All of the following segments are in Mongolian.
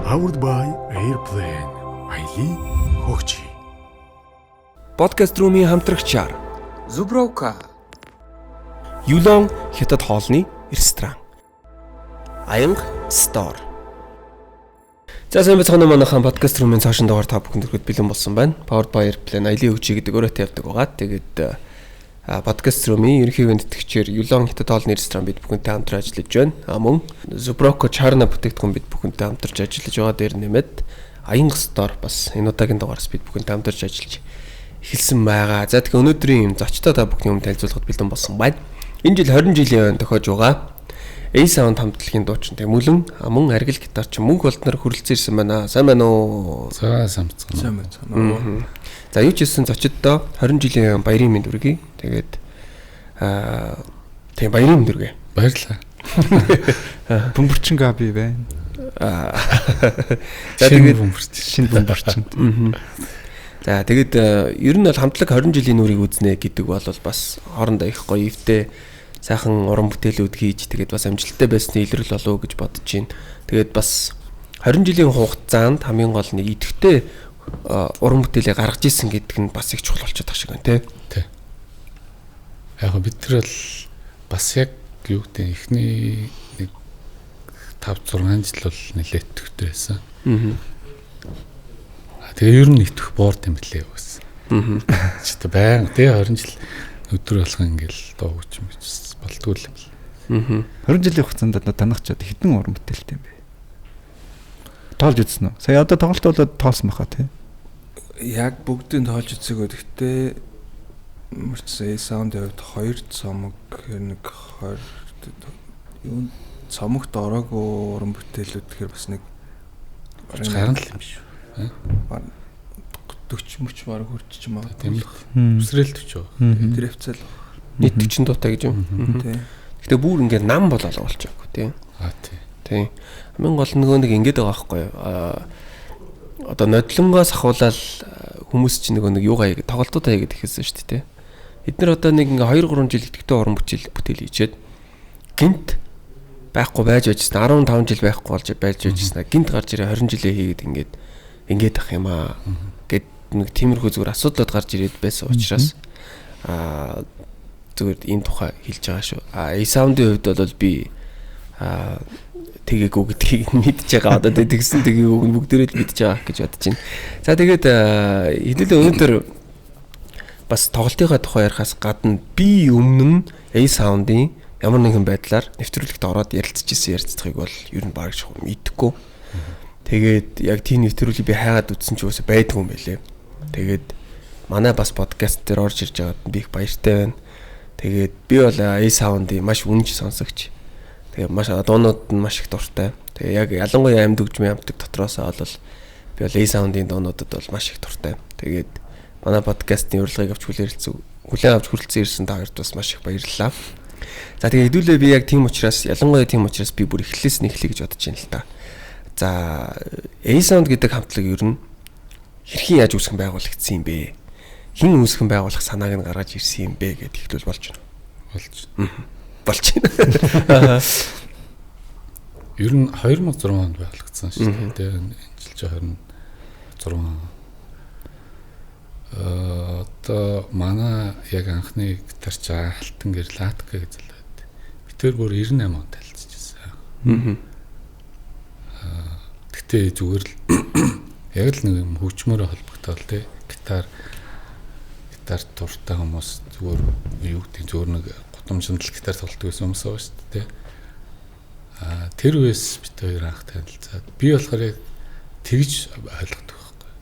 Powered by Airplane. Аялын хөгжи. Podcast Room-ийн хамтрагчаар Зубровка, Юлон хятад хоолны ресторан. Аянга Store. За, сайн байцгаана уу, манайхан. Podcast Room-ийн цаашин дугаар та бүхэнд хүрэхэд бэлэн болсон байна. Powered by Airplane, аялын хөгжи гэдэг өрөөтэй явдаг байгаа. Тэгээд Podcast Room-ийн ерөнхий тэтгэгчээр Юлон хятад хоолны ресторан бид бүхэнтэй хамтран ажиллаж байна. А мөн Зуброко Чарна бүтээгдэхүүн бид бүхэнтэй хамтарч ажиллаж байгаа. Дээр нэмээд Аянга Store бас энэ удаагийн дугаараас бид бүхэнтэй хамтарч ажиллаж эхэлсэн байгаа. За, тэгэхээр өнөөдрийн юм зочдоо та бүхний өмнө танилцуулахад бэлэн болсон байна. Энэ жил 20 жилийн өмнө тохиож байгаа A Sound хамтлагийн дуучин Тэмүүлэн, мөн аргил гитарч Мөнх Болднор хүрэлцэн ирсэн байна. Сайн байна уу? За, сайн байцгаана. Сайн байцгаана уу? За, юу ч хэлсэн зочддоо 20 жилийн баярын мэнд хүргэе. Тэгээд тийм баярын мэнд хүргэе. Баярлалаа. Бөмбөрчин Габи байна. За, тэгээд бөмбөрчин. Шинэ бөмбөрчин. За, тэгээд ер нь бол хамтлаг 20 жилийн нүрийг үзнэ гэдэг бол бас хоорондоо их гоё эвтэй сайхан уран бүтээлүүд хийж, тэгээд бас амжилттай байсны илрэл болов уу гэж бодож байна. Тэгээд бас 20 жилийн хугацаанд хамгийн гол нэг идэвхтэй уран бүтээлээ гаргаж исэн гэдэг нь бас их чухал болчиход байгаа шиг байна, тий. Тий. Яг бид нар бол бас яг юу гэдэг эхний нэг 5 6 жил бол нэлээд идэвхтэй байсан. Тэгээ ер нь итгэх буурд юм лээ гэсэн. Чи тэ баян тий 20 жил өдөр болгон ингээл дуу хөгжим гэж болдгоо юм л. 20 жилийн хугацаанд одоо танах ч одоо хэдэн уран бүтээлтэй юм бэ? Тоолж үзсэн үү? Сая одоо тоглолт болоод тоолсон баха тий. Яг бүгдийг тоолж үзээгүй. Гэхдээ мөрчсөн A Sound-ийн хувьд 2 цомог, нэг 20 юун цомогт ороогүй уран бүтээлүүд гэхээр бас нэг 30 гаруй л юм биш үү? 40 мөч бараг хүрчих юм аа. Тийм л. Үсрээл 40 байгаа. Тэр хвцэл. Нийт 40 дуутай гэж юм. Тий. Гэтэ бүр ингээд нам болоо болчихоогүй тий. Аа тий. Тий. Хамгийн гол нөгөө нэг ингээд байгаа байхгүй юу? Одоо нодлонгоос ахуулаад хүмүүс чинь нөгөө нэг юугаа хийгээд тоглолтуудаа хийгээд эхэлсэн шүү дээ, тий. Эд нар одоо нэг ингээ 2 3 жил идэвхтэй уран бүтээл хийчихэд гинт байхгүй байж байжсэн, 15 жил байхгүй болж байж байжсэн, гинт гарч ирээ 20 жилээ хийгээд ингээд ах юм аа гэд нэг тиймэрхүү зүгээр асуудлууд гарч ирээд байсан учраас зүгээр энэ тухай хэлж байгаа шүү. А A Sound-ийн хувьд бол би тэгээгүй гэдгийг мэдж байгаа. Одоо тэгсэн тэгээгүй нь бүгдээрээ л мэдж байгаа гэж бодож байна. За, тэгээд хэдүүлээ өнөөдөр бас тоглолтынхаа тухай ярихаас гадна би өмнө нь A Sound-ийн ямар нэгэн байдлаар нэвтрүүлэгт ороод ярилцж ирсэн ярилцлагыг бол ер нь бараг шахуу мэдэхгүй. Тэгээд яг тийм нэвтрүүлгийг би хайгаад үзсэн ч үгүй байдгүй юм байлээ. Тэгээд манай бас подкаст дээр орж ирж байгаад би их баяртай байна. Тэгээд би бол A Sound-ийн маш үнэнч сонсогч. Тэгээд маш дуунууд нь маш их дуртай. Тэгээ яг ялангуяа амьд хөгжмийн хамтлаг дотроосоо бол би бол A Sound-ийн дуунуудад бол маш их дуртай. Тэгээд манай подкастын урилгыг авч хүлээн авч хүрэлцэн ирсэн та хоёрт бас маш их баярлалаа. За, тэгээ хэдүүлээ би яг тийм учраас, ялангуяа тийм учраас би бүр эхлээс нь эхлэе гэж бодож байна л та. За, A Sound гэдэг хамтлаг ер нь хэрхэн яаж үүсгэн байгуулагдсан юм бэ? Хэн үүсгэн байгуулах санааг нь гаргаж ирсэн юм бэ гэдээ эхлүүл болж байна. Болж байна. Болж байна. Ер нь 2006 онд байгуулагдсан шүү дээ. Тэгээ энэ жил чи 26 он. Одоо манай яг анхны гитарч Алтан гэрэл Атка гэж залуу байд. Би тэр бүр 98 онд танилцчихсан. Гэтэ зүгээр л яг л нэг юм хөгжмөрөө холбогдоод тий гитар дуртай хүмүүс зүгээр юу гэдэг зүгээр нэг гудамжинд л гитар тоглодог байсан хүмүүс байгаа шүү дээ. Аа, тэр үеэс бид хоёр анх танилцаад би болохоор яг тэгж ойлгодог байхгүй.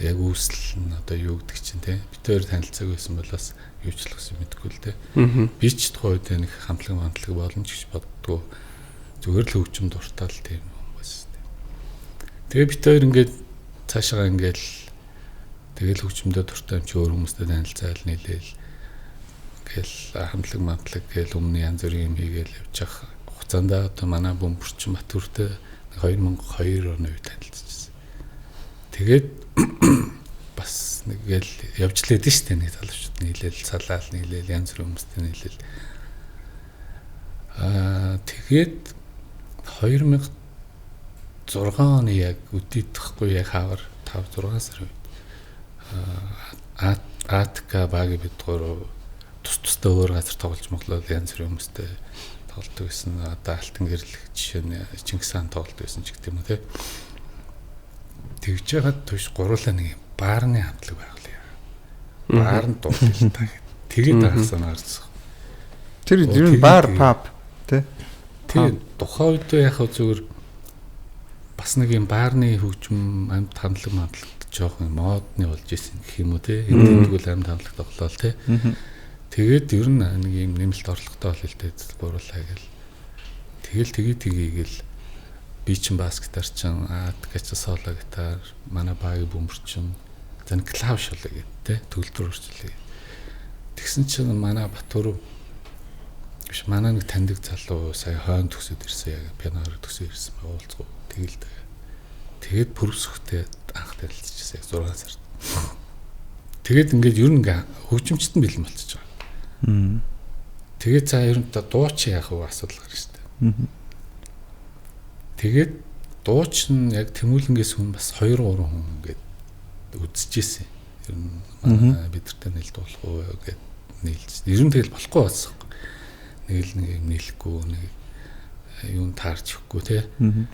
Яг үүсэл нь одоо юу гэдэг чинь тий бид хоёр танилцааг байсан бол бас юу ч л гэсэн мэдэхгүй л тий. Би ч тухайн үед нэг хамтлаг мантлаг болно ч гэж боддгоо. Зүгээр л хөгжим дуртай л тийм хүмүүс. Тэгээ бид хоёр ингээд цаашаа ингээд тэгэл хөгжмөдөө дуртай юм чи өөр хүмүүстэй танилцаал нийлээл ингээл хамтлаг мантлаг гээл өмнө янз бүрийн юм хийгээл явж явах хугацаанд одоо манай бөмбөрчин Батүртэй 2002 оны үед танилцчихсан. Тэгээд бас нэгэл явж лээд нь шүү дээ, нэг залуучууд нийлээл салаал нийлээл янз бүрийн хүмүүстэй нийлээл. Аа, тэгээд 2006 6 оны яг үдийдэхгүй яг хавар 5 6 сарын үед АТК баги бид гурав тус тусдаа өөр газар тоглож моглоод янз бүрийн хүмүүстэй тоглодог гэсэн. Одоо Алтан гэрлэх жишээ нь Чингис хаан тоглодог гэсэн ч гэдэг юм уу те. Тэгж яхад туш гуруулаа нэг баарны хамтлаг байгуулъя. Баарнд дуулах та. Тэгээд анх санаа гарсан. Тэр ер нь бар паб те. Тийм тухайн үед яг хөө зүгээр бас нэг юм баарны хөгжим амьд хамтлаг хамтлаг жоохон модны болж исэн гэх юм уу те. Энэ тэгвэл амьд хамтлаг тоглоол те. Тэгээд ер нь нэг юм нэмэлт орлоготой бол л дээ гуруулаа гэл. Тэгэл тэгээ тгийгээл би чин бас гитар чин АТК чи соло гитар манай багийн бөмбөр чин за нэг клавш болоо гэд те төгөлдөр өрчлөө. Тэгсэн чинь манай Батөр биш манай нэг таньдаг залуу сая хойно төгсөд ирсэн яг пианоор төгсөд ирсэн байгаа уулзгүй тэгэл тэгээд пүрвсөхтэй анх танилцчихсан яг 6 сард. Тэгээд ингээд ер нь ингээ хөгжимчт нь бэлэн болчихж байгаа. Тэгээд за ер нь дуучин яах вэ асуудал гарна шүү дээ. Тэгээд дуучин яг Тэмүүлэнгээс хүн бас 2 3 хүн ингээд үзчихсэн. Ер нь манай бидэртэй нийлд болох уу гэд нийлж. Ер нь тэгэл болохгүй болсон. Нэг л нэг юм нийлэхгүй нэг юун таарч өгөхгүй те.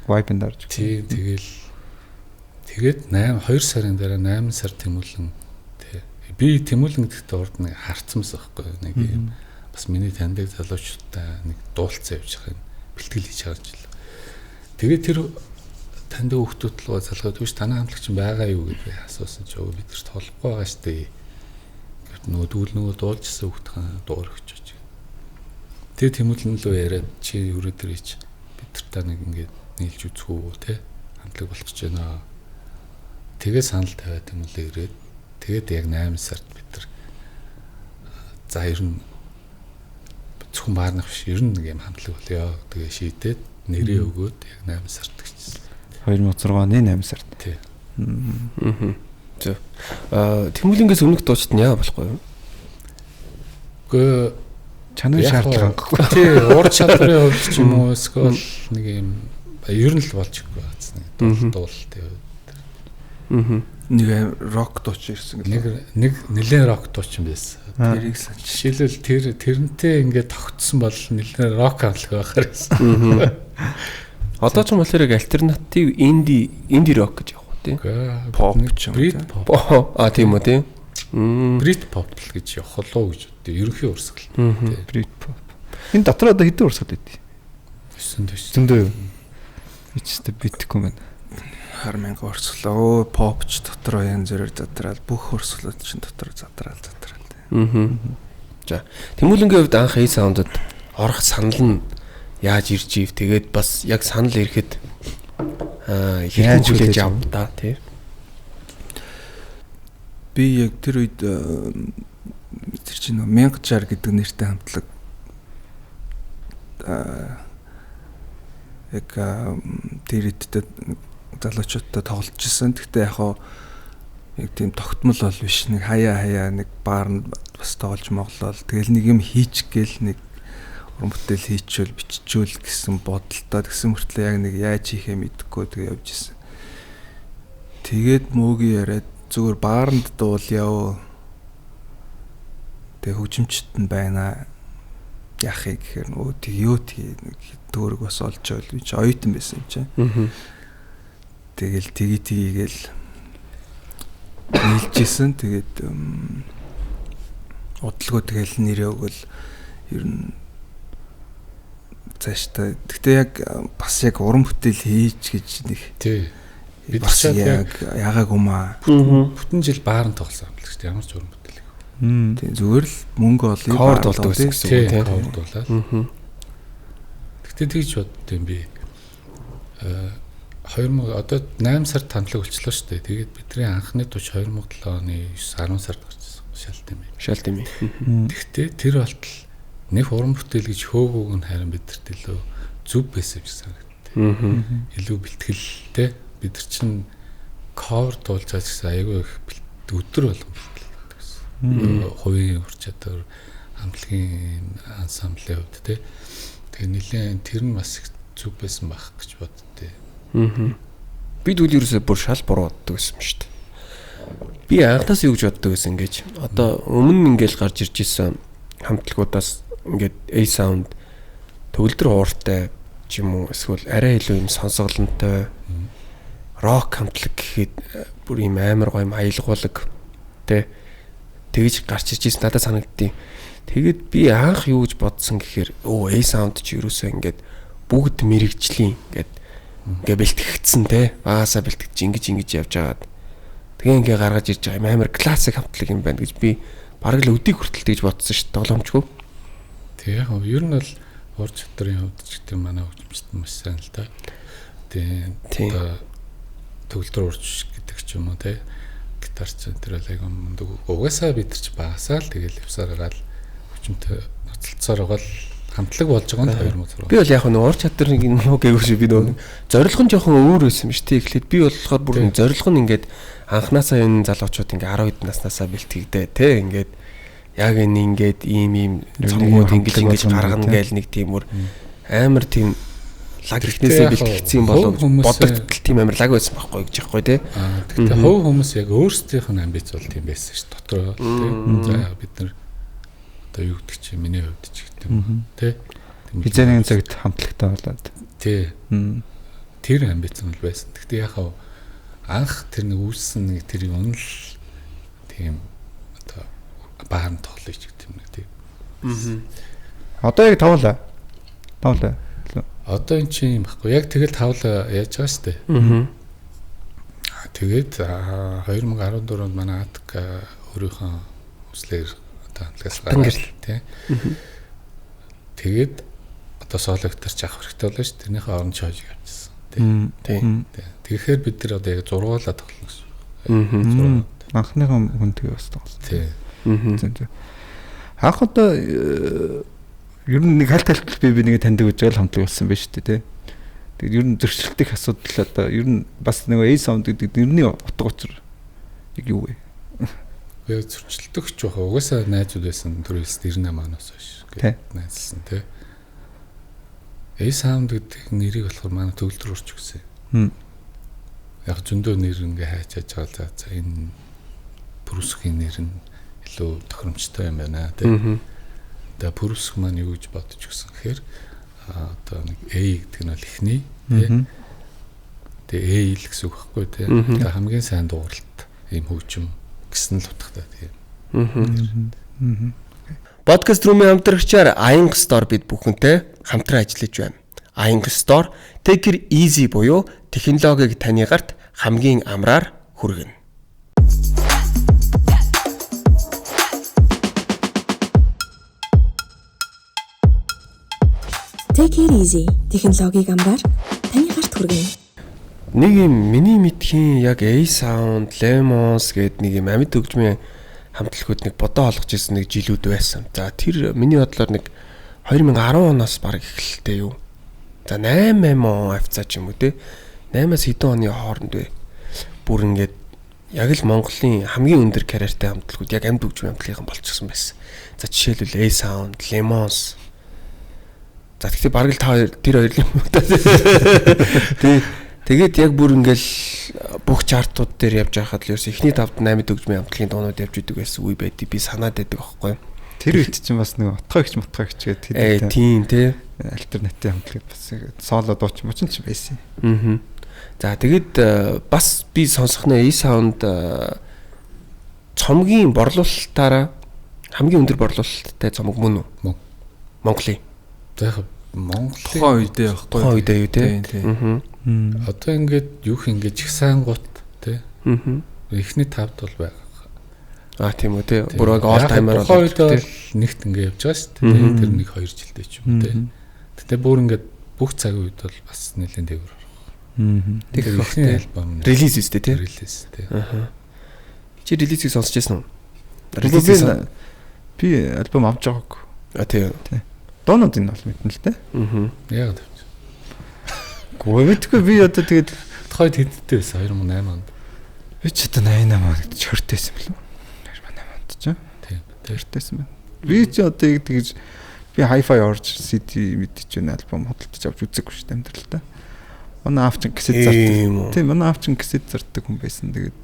Vibe-ын дарж. Тий тэгэл тэгээд 8 2 сарын дараа 8 сар Тэмүүлэн тий. Би Тэмүүлэн гэдэгт урд нэг харцсан байхгүй нэг юм бас миний таньдаг залуучуудтай нэг дуулцсан явж байгаа юм бэлтгэл хийж байгаа юм жил. Тэгээд тэр таньдаг хүүхдүүд л залгаад түш танай хамтлагч байгаа юу гэж би асуусан чи өө бид нар толохгүй байгаа шүү дээ. Гэвч нөгөө дүүл нөгөө дуулжсэн хүүхдхэн дуур өгч очив. Тэгээд Тэмүүлэн лөө яриад чи өрөө дээр ич бид нартай нэг ингээд нийлж үзэх үү те хамтлаг болох гэж байна. Тэгээ санал тавиад Тэмүүлэн ирээд тэгээд яг 8 сард бид нар за ер нь зөвхөн баарнах биш ер нь нэг юм хамтлаг болёо. Тэгээ шийдээд нэрээ өгөөд яг 8 сард гэжсэн. 2006 оны 8 сард. Тий. Зөв. Тэмүүлэнгээс өмнөх дуучид нь яа болохгүй юу? Үгүй чанарын шаардлага хангахгүй. Тий, ур чадварын хувьд ч юм уу эсвэл нэг юм ер нь л болж өгөхгүй байсан. Нэг дуулалт яваад. Нэг рок дуучин ирсэн гэдэг. Нэг нэлээд рок дуучин байсан. Тэрийг санаж. Жишээлбэл тэрнтэй ингээд тогтсон бол нэлээд рок хамтлаг байхаар байсан. Одоо ч юм болохоор яг альтернатив инди рок гэж явах уу тий? Pop ч юм уу. Брит pop. А тийм үү тий? Брит pop л гэж явах болов гэж боддоо. Ерөнхий урсгал. Брит pop. Энэ дотор одоо хэдэн урсгал байдیں۔ 9 9. Зөндөө юу? Ичтэй битгэхгүй байна. Хар мянга урсгал. Өө pop ч дотроо янз бүрээр задраал бүх урсгалууд чинь дотор задраал. За Тэмүүлэнгийн хувьд анх A-Sound-д орох санал нь яаж ирж ив? Тэгээд бас яг санал ирэхэд хэрхэн хүлээж авав та тий? Би яг тэр үед тэр чинь 1060 гэдэг нэртэй хамтлаг яг тэр эдтэй залуучуудтай тоглож исэн. Гэхдээ яг хоо яг тийм тогтмол бол биш. Нэг хаяа нэг баарнд бас тоглож моглол. Тэгэл нэг юм хийчих гээл нэг уран бүтээл хийчихвэл биччихвэл гэсэн бодолтой тэгсэн мөртлөө яг нэг яаж хийхээ мэдэхгүй тэгээ явж исэн. Тэгээд мөөгийн яриад зүгээр бааранд дуулъя. Тэгээ хөгжимчт нь байна. Яах юм гэхээр нөгөө тэг юу тэг нэг төгрөг бас олж байвал би чи оюутан байсан юм чи. Тэгэл тгий тгийгээл нийлжсэн. Тэгээд удалгүй тэгэл нэрээ өгвөл ер нь цаашдаа. Гэхдээ яг бас яг уран бүтээл хийж гэж нэг тий. Бид бас яг яагааг юм аа. Бүтэн жил баарн тоглосон юм л шүү дээ. Ямар ч уран бүтээл. Тий, зүгээр л мөнгө олъё. Cover дуулдаг гэсэн үг тий. Cover дуулаад. Гэхдээ тэгж бодд юм би. 2000 одоо 8 сард хамтлаг болчлоо шүү дээ. Тэгээд бидний анхны туш 2007 оны 9 10 сард гарчсан. Шалт юм. Шалт юм. Гэхдээ тэр болтол нэг уран бүтээл гэж хөөгөөг нь харин бидэрт илүү зөв байсан юм шиг санагдтыг. Илүү бэлтгэлтэй. Бид нар чинь cover дуулж байгаа гэсэн айгүй их өдөр болгон бэлтгэлдэг гэсэн. Хувийн ур чадвар, хамтлагийн ансамблийн хувьд те. Тэгээ нэлээд тэр нь бас их зөв байсан байх гэж боддتي. Би тэгвэл ерөөсөө бүр шал буруу боддог байсан юм шүү дээ. Би анхнаас юу гэж боддог байсан гэж. Одоо өмнө ингээл гарч ирж исэн хамтлагуудаас ингээд A sound төгөлдөр хууртай ч юм уу эсвэл арай илүү юм сонсголонтой рок хамтлаг гэхэд бүр юм амар гоё юм аялгуулаг тэ тэгж гарч ирж исэн надад санагддیں۔ Тэгээд би анх юу гэж бодсон гэхээр өө A sound чи ерөөсөө ингээд бүгд мэрэгжлийн ингээд ингээ бэлтгэгдсэн те багасаа бэлтгэж ингэж ингэж явж байгаад тэгээ ингээ гаргаж ирж байгаа юм амар классик хамтлаг юм байна гэж би бараг л өдийг хүртэл тэгж бодсон шүү дээ тоглоомчгүй. Тэг яг ер нь бол ур чадрын хувьд ч гэдэг манай хөгжимчд маш сайн л да. Тэг одоо төгөлдөр урч гэдэг ч юм уу те гитар ч тэр бол айгу мундаг. Угаасаа бид нар ч багасаа л тэгэл явсаар байгаа л хөгжимтэй ноцолцоор байгаа л хамтлаг болж байгаа нь 2006. Би бол яг нэг ур чадрын муу гээгүй шүү би нөгөө зорилго нь жоохон өөр байсан юм шүү дээ. Тэгэхээр би болохоор бүр зорилго нь ингээд анханасаа энэ залуучууд ингээд 10 хэд наснаасаа бэлтгэгдээ те ингээд яг энэ ингээд ийм ийм цомгууд ингэж ингэж гаргана гээл нэг тийм бүр амар тийм лаг ихнээсээ бэлтгэгдсэн юм болов бодогдтол тийм амар лаг байсан байхгүй гэж яахгүй те. Гэхдээ хувь хүмүүс яг өөрсдийнх нь амбиц бол тийм байсан шүү дотроо те. За бид нар одоо юу гэдэг чи миний хувьд ч гэдэг юм те. Хизээ нэгэн цагт хамтлагтай болоод. Тий. Тэр амбиц нь байсан. Гэхдээ яг анх тэр нэг үүссэн нэг тэр юм л тийм одоо баан тоглоё ч гэдэг юм нэг тийм. Одоо яг тавлаа. Тавлаа. Одоо эн чинь юм баггүй. Яг тэгэл тавлаа яаж байгаа штэ. Тэгээд 2014 онд манай Атк өөрийнхөө хүслээр хамтлагаас гараад тий. Тэгээд одоо соло гитарч авах хэрэгтэй болно шүү. Тэрнийхээ оронд чойж явчихсан. Тий. Тэгэхээр бид нар одоо яг зургуулаа тоглоно гэсэн. Анхныхаа хүн тэгээ бас тоглосон. Тий. Анх одоо ер нь нэг хальт хальт би нэг таньдаг гэж байгаа л хамтлаг болсон байна шүү дээ тий. Тэгээд ер нь зөрчилдөх асуудал одоо ер нь бас нэг A sound гэдэг нэрний утга учир яг юу вэ? Би зөрчилдөгч байх. Угаасаа найзууд байсан түр хэлсэн 98 оноос хойш гээд найзлсан тий. A sound гэдэг нэрийг болохоор манай төгөлдөр урч өгсөн. Яг зөндөө нэр ингээ хайчааж байгаа л за энэ Пүрүсхийн нэр нь илүү тохиромжтой юм байна тий. Тэгээ Пүрүсх маань юу гэж бодож өгсөн гэхээр одоо нэг A гэдэг нь бол эхний тий. Тэгээ A л гэсэн үг байхгүй тий. Тэгээ хамгийн сайн дууралт ийм хөгжим гэсэн л утгатай тийм. Подкаст рүүмийн хамтрагчаар Ayanг Store бид бүхэнтэй хамтран ажиллаж байна. Ayanг Store Take it easy буюу технологиг таны гарт хамгийн амраар хүргэнэ. Take it easy технологиг амраар таны гарт хүргэнэ. Нэг юм миний мэдхийн яг A Sound, Lemons гэдэг нэг юм амьд хөгжмийн хамтлагууд нэг бодоо олгож ирсэн нэг жилүүд байсан. За тэр миний бодлоор нэг 2010 оноос баг эхэлэлтэй юу. За 8 8 он хавцаа ч юм уу те. 8-аас хэдэн оны хооронд вэ? Бүр ингээд яг л Монголын хамгийн өндөр карьертай хамтлагууд яг амьд хөгжмийн хамтлагийнхан болчихсон байсан. За жишээлбэл A Sound, Lemons. За тэгтээ бараг л та хоёр тэр хоёр юм уу та. Тий. Тэгээд яг бүр ингээл бүх чартууд дээр явж байхад л ерөөс эхний тавд 8 хөгжмийн хамтлагийн дуунууд явж идэг байсан үе байдгийг би санаад байдаг аахгүй. Тэр үед чинь бас нэг отгой ихч мотгой ихч гэдэг тийм тий. Альтернатив хамтлаг бас соло дууч мучин ч байсан. За тэгээд бас би сонсох нэ A Sound цомгийн борлуулалтаараа хамгийн өндөр борлуулалттай цомог мөн үү? Мөн. Монголын. За яг Монголын тухайн үедээ байхгүй. Тухайн үедээ юу те? Одоо ингээд юу их ингээд жигсаангууд те. Эхний тавд бол байгаа. А тийм үү те. Бүр яг all timer бол тухайн үед бол нэгт ингээд явж байгаа шүү дээ. Тэр нэг 2 жилдээ ч юм те. Гэтэ бүр ингээд бүх цагийн үед бол бас нэлээд дээгүүр орох. Тэр эхний альбом релиз үстэй те. Релиз те. Чи релизийг сонсч байсан уу? Релизийг би альбом авч байгаагүй. А тийм. Дуунууд нь бол мэднэ л те. Яг тавьчих. Гү мэдгүй би одоо тэгээд тухайд хэдтэй байсан 2008 онд. Би ч одоо 88 онд гэж 20-тэйсэн бэлүү. 2008 онд ч. Тийм. 20-тэйсэн байна. Би ч одоо яг тэгж би hi-fi орж CD мэдчихэж байна альбом худалдаж авч үзээгүй шүү дээ амьдралдаа. Манай аав чинь кассет зардаг. Тийм, манай аав чинь кассет зардаг хүн байсан. Тэгээд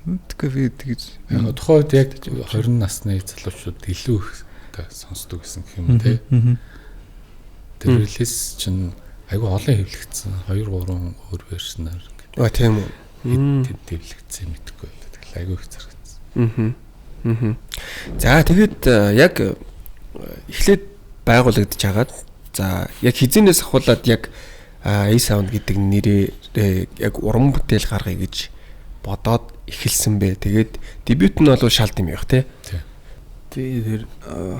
мэдгүй би тэгж яг тухайн үед яг 20 насны залуучууд илүү их сонсдог гэсэн гэх юм те. Тэр релиз чинь айгүй олон хэвлэгдсэн. 2 3 өөр вершнаар ингээд. Тийм үү. Хэд хэвлэгдсэн мэдэхгүй. Тэгэл айгүй их зарагдсан. За тэгээд яг эхлээд байгуулагдаж хагаад за яг хизэнээс ахуулаад яг A-Sound гэдэг нэрээ яг уран бүтээл гаргая гэж бодоод эхэлсэн бэ. Тэгээд дебют нь бол шал дими байх тий. Тий, тэр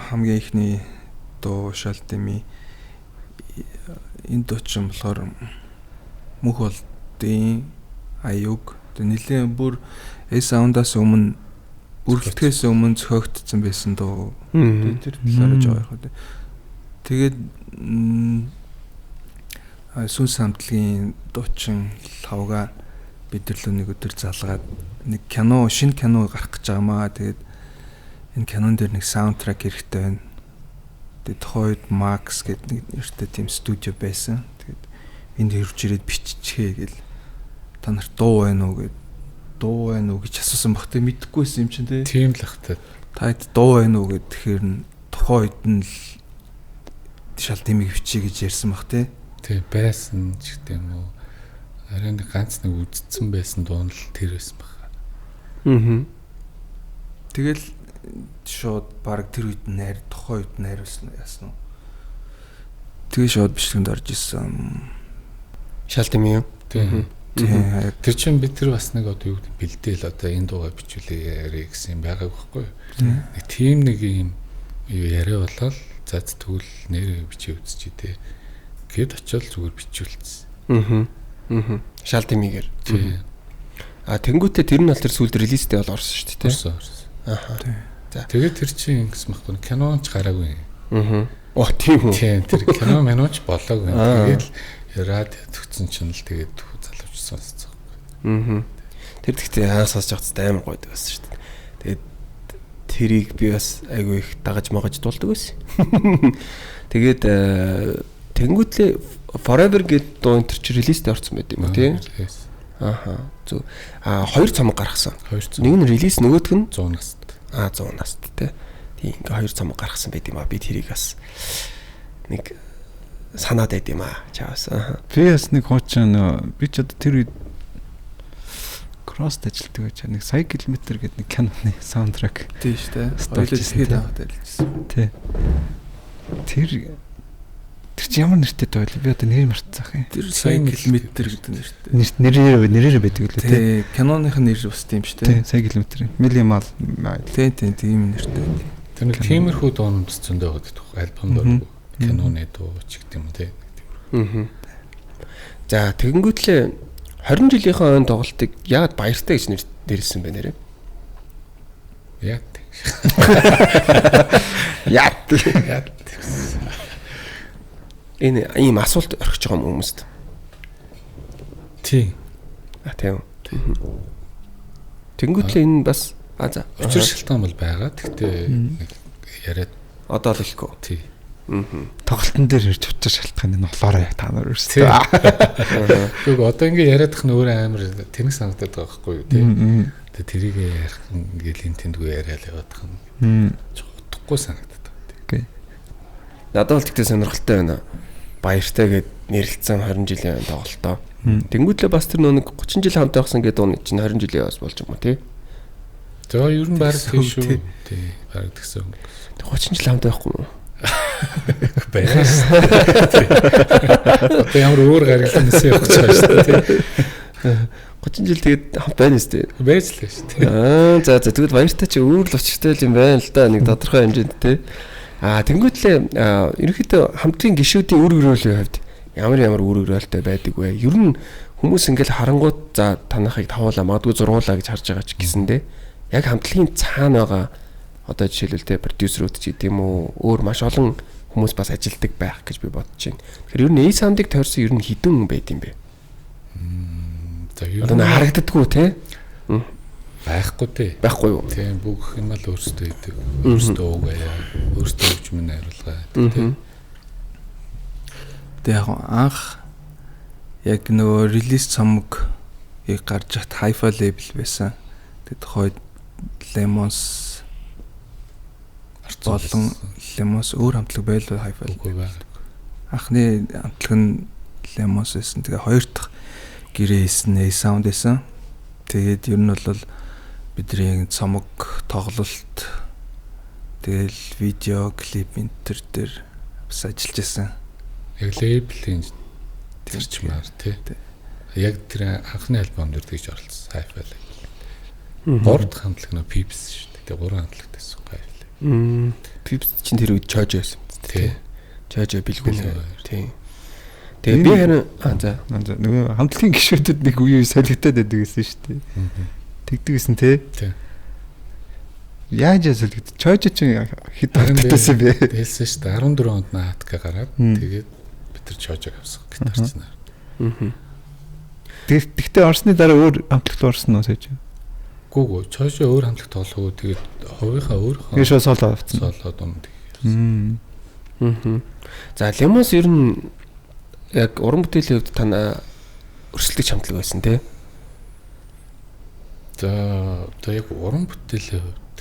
хамгийн ихний дуу шал дими энэ дуу чинь болохоор мөнх болдын аюуг тэг нэлээд бүр A-Sound-аас өмнө үргэлтгэхээс өмнө зохиогдсон байсан дуу. Тэр талаараа жоо явах үү. Тэгээд сүнс хамтлагийн дуучин лавга бид нар л нэг өдөр залгаад нэг кино, шинэ кино гарах гэж байгаа маа. Тэгээд энэ кинон дээр нэг саундтрак хэрэгтэй байна. Тэгээд тухайн үед Max гэдэг нэг нэртэй тийм студио байсан. Тэгээд энд ирж ирээд биччихээ гэл та нарт дуу байна уу гэд дуу байна уу гэж асуусан баг. Тэг мэдэхгүйсэн юм чинь тий. Тийм л ах та. Та хэд дуу байна уу гэд тэгэхээр тухайн үед нь л шал димиг бичье гэж ярьсан баг тий. Тий, байсан ч гэдэг юм уу. Арай нэг ганц нэг үдцсэн байсан дуу нь л тэр байсан баг. Тэгэл шууд баг тэр үед найр тухайн үед найруулсан яасан уу. Тэгээ шууд бичлэгэнд орж исэн. Шал дими юу? Тий. Тий. Тэр чинь бид тэр бас нэг одоо юу гэдэг бэлдээл одоо энэ дуугаа бичүүлээ яриа гэсэн юм байгааг байхгүй юу? Нэг тийм нэг юм яриа болоод за тэгвэл нэрээ бичээ үзчихье те. Гэт очиод зүгээр бичүүлсэн. Шал димигээр. Тий. А тэнгуүтээ тэр нь бол тэр сүүлд релизтэй бол орсон шүү дээ, тий. Орсон. Аха. За. Тэгээд тэр чинь ингэсэн байхгүй кино ч гараагүй. Оо тийм үү. Тийм, тэр кино минууч болоогүй. Тэгээд радио төгсөн чинь л тэгээд залууч сонсцсон. Тэр тэгтээ анх сонсож байхдаа амар гоё байсан шүү дээ. Тэгээд тэрийг би бас айгүй их дагаж магаж дуулдаг байсан. Тэгээд тэнгуүтлээ Forever гэдэг дуу энэ төр чи релизтэй орсон байт юм уу тий? Аха. Зөв. А хоёр цомог гаргасан. Нэг нь релиз, нөгөөх нь 100 наст. А 100 наст тий. Тийм ингээ хоёр цомог гаргасан байт юм а. Би тэрийг бас нэг санаад байт юм а. Чаавас. Би бас нэг хуучин би ч одоо тэр үед кросс ажилладаг байж нэг сая километр гэдэг нэг киноны саундтрак. Тийм шүү дээ. Хоёулаа тэгэхэд аваад ажилласан. Тий. Тэр чи ямар нэртэй дуу вэ? Би одоо нэр мартцаах юм. Тэр сая километр гэдэг нэртэй. Нэрээр байдаг үлээ тий. Киноных нь нэр бас тийм шүү дээ. Тий, сая километр. Million Mile. Тий, тий, тийм нэртэй. Тэр нэг тиймэрхүү дуунууд зөндөө байдаг. Альбом дуу, киноны дуу ч гэдэг юм тий. За тэгэнгүүтлээ 20 жилийнхээ ойн тоглолтыг яагаад баяртай гэж нэрлсэн бэ нэрээ? Яг. Яг. Яг. Энэ ийм асуулт орхиж байгаа юм хүмүүст. Тий. А тийм. Тэнгүүтлээ энэ бас а за. Учир шалтгаан бол байгаа. Тэгтээ нэг яриад одоо л хэлэхгүй. Тий. Тоглолтын дээр ирж учир шалтгаан нь болохоор яг та нар өөрсдөө. Тэгвэл одоо ингээ яриадах нь өөр амар тэнэг санагдаад байгаа байхгүй юу тий. Тэгээ тэрийг ярих ингээл энэ тэндгүй яриад яваадах нь утгагүй санагдаад байгаа. Окей. Надад бол тэгтээ сонирхолтой байна. Баяртай гэд нэрлэлсэн 20 жилийн тоглолтоо. Тэнгүүтлээ бас тэр нэг 30 жил хамт байхсан гэдэг дууны чинь 20 жилийн бас болж юм уу тий? За ер нь баг тийм шүү. Тий, баг тэгсэн. 30 жил хамт байхгүй юм уу? Байсан. Одоо ямар өөр гаргалан нэсэн явах гэж байгаа шүү дээ. 30 жил тэгээд хамт байна үстэй. Байж л шүү дээ. Аа за за тэгвэл баяртай чи өөр л учиртай л юм байна л да нэг тодорхой хэмжээнд тий. Аа тэнгуүтлээ ерөнхийдөө хамтын гишүүдийн үр өгрөөлийн хувьд ямар ямар үр өгрөөлтэй байдаг вэ? Ер нь хүмүүс ингээл харангуут за танахыг тавуулаа магадгүй зургуулаа гэж харж байгаа ч гэсэндээ яг хамтлагийн цаана байгаа одоо жишээлбэл те продюсерүүд ч гэдэм үү өөр маш олон хүмүүс бас ажилдаг байх гэж би бодож байна. Тэгэхээр ер нь A-Sound-ыг тойрсон ер нь хэдэн хүн байд юм бэ? За ер нь харагддаггүй те байхгүй те. Байхгүй юу? Тийм бүх юм л өөрсдөө хийдэг. Өөрсдөө угаая, өөрсдөө хөгжмөн найруулгаа те. Тэгээ яг анх Яг нөгөө релиз цомог яг гарч хат Hi-Fi label байсан. Тэгээд тухайд Lemons болон Lemons өөр хамтлаг байлаа Hi-Fi. Үгүй бай. Анхны хамтлаг нь Lemons байсан. Тэгээ хоёр дахь гэрээ хийсэн A Sound байсан. Тэгээд ер нь бол бидний цомог тоглолт тэгэл видео клип энэ төр дээр бас ажиллаж байсан. Яг лейблийн зарчмаар тий. Тий. Яг тэр анхны альбом дээр тэгж оролцсон. Hi-Fi label. Гурав дахь хамтлаг нөө Pips шүү дээ. Тэгээ гурван хамтлагт байсан Hi-Fi label. Pips чинь тэр үед Чожо байсан. Тий. Чожо бэлгүүн. Бэлгүүн. Тий. Тэгээ би харин за За нөгөө хамтлагийн гишүүдэд нэг үе үе солигдоод байдаг гэсэн шүү дээ. Тэгдэг гэсэн те. Тий. Яаж яа солигд? Чойж чинь хэд Харин би- хамтлагтайсан бэ? Хэлсэн шүү дээ. 14 онд наатка гараад Мм. тэгээд бид нар Чожог авсан гитарчнаар. Тэгтээ орсны дараа өөр хамтлагт орсон уу сэж? Гүү гүү Чожо өөр хамтлаг тоглоогүй тэгээд хувийнхаа өөрийнхөө Тэгээ шууд соло авсан. соло дунд. Мм. Мгм. За Lemons ер нь яг уран бүтээлийн хувьд танаа өрсөлдөгч хамтлаг байсан тий. За одоо яг уран бүтээлийн хувьд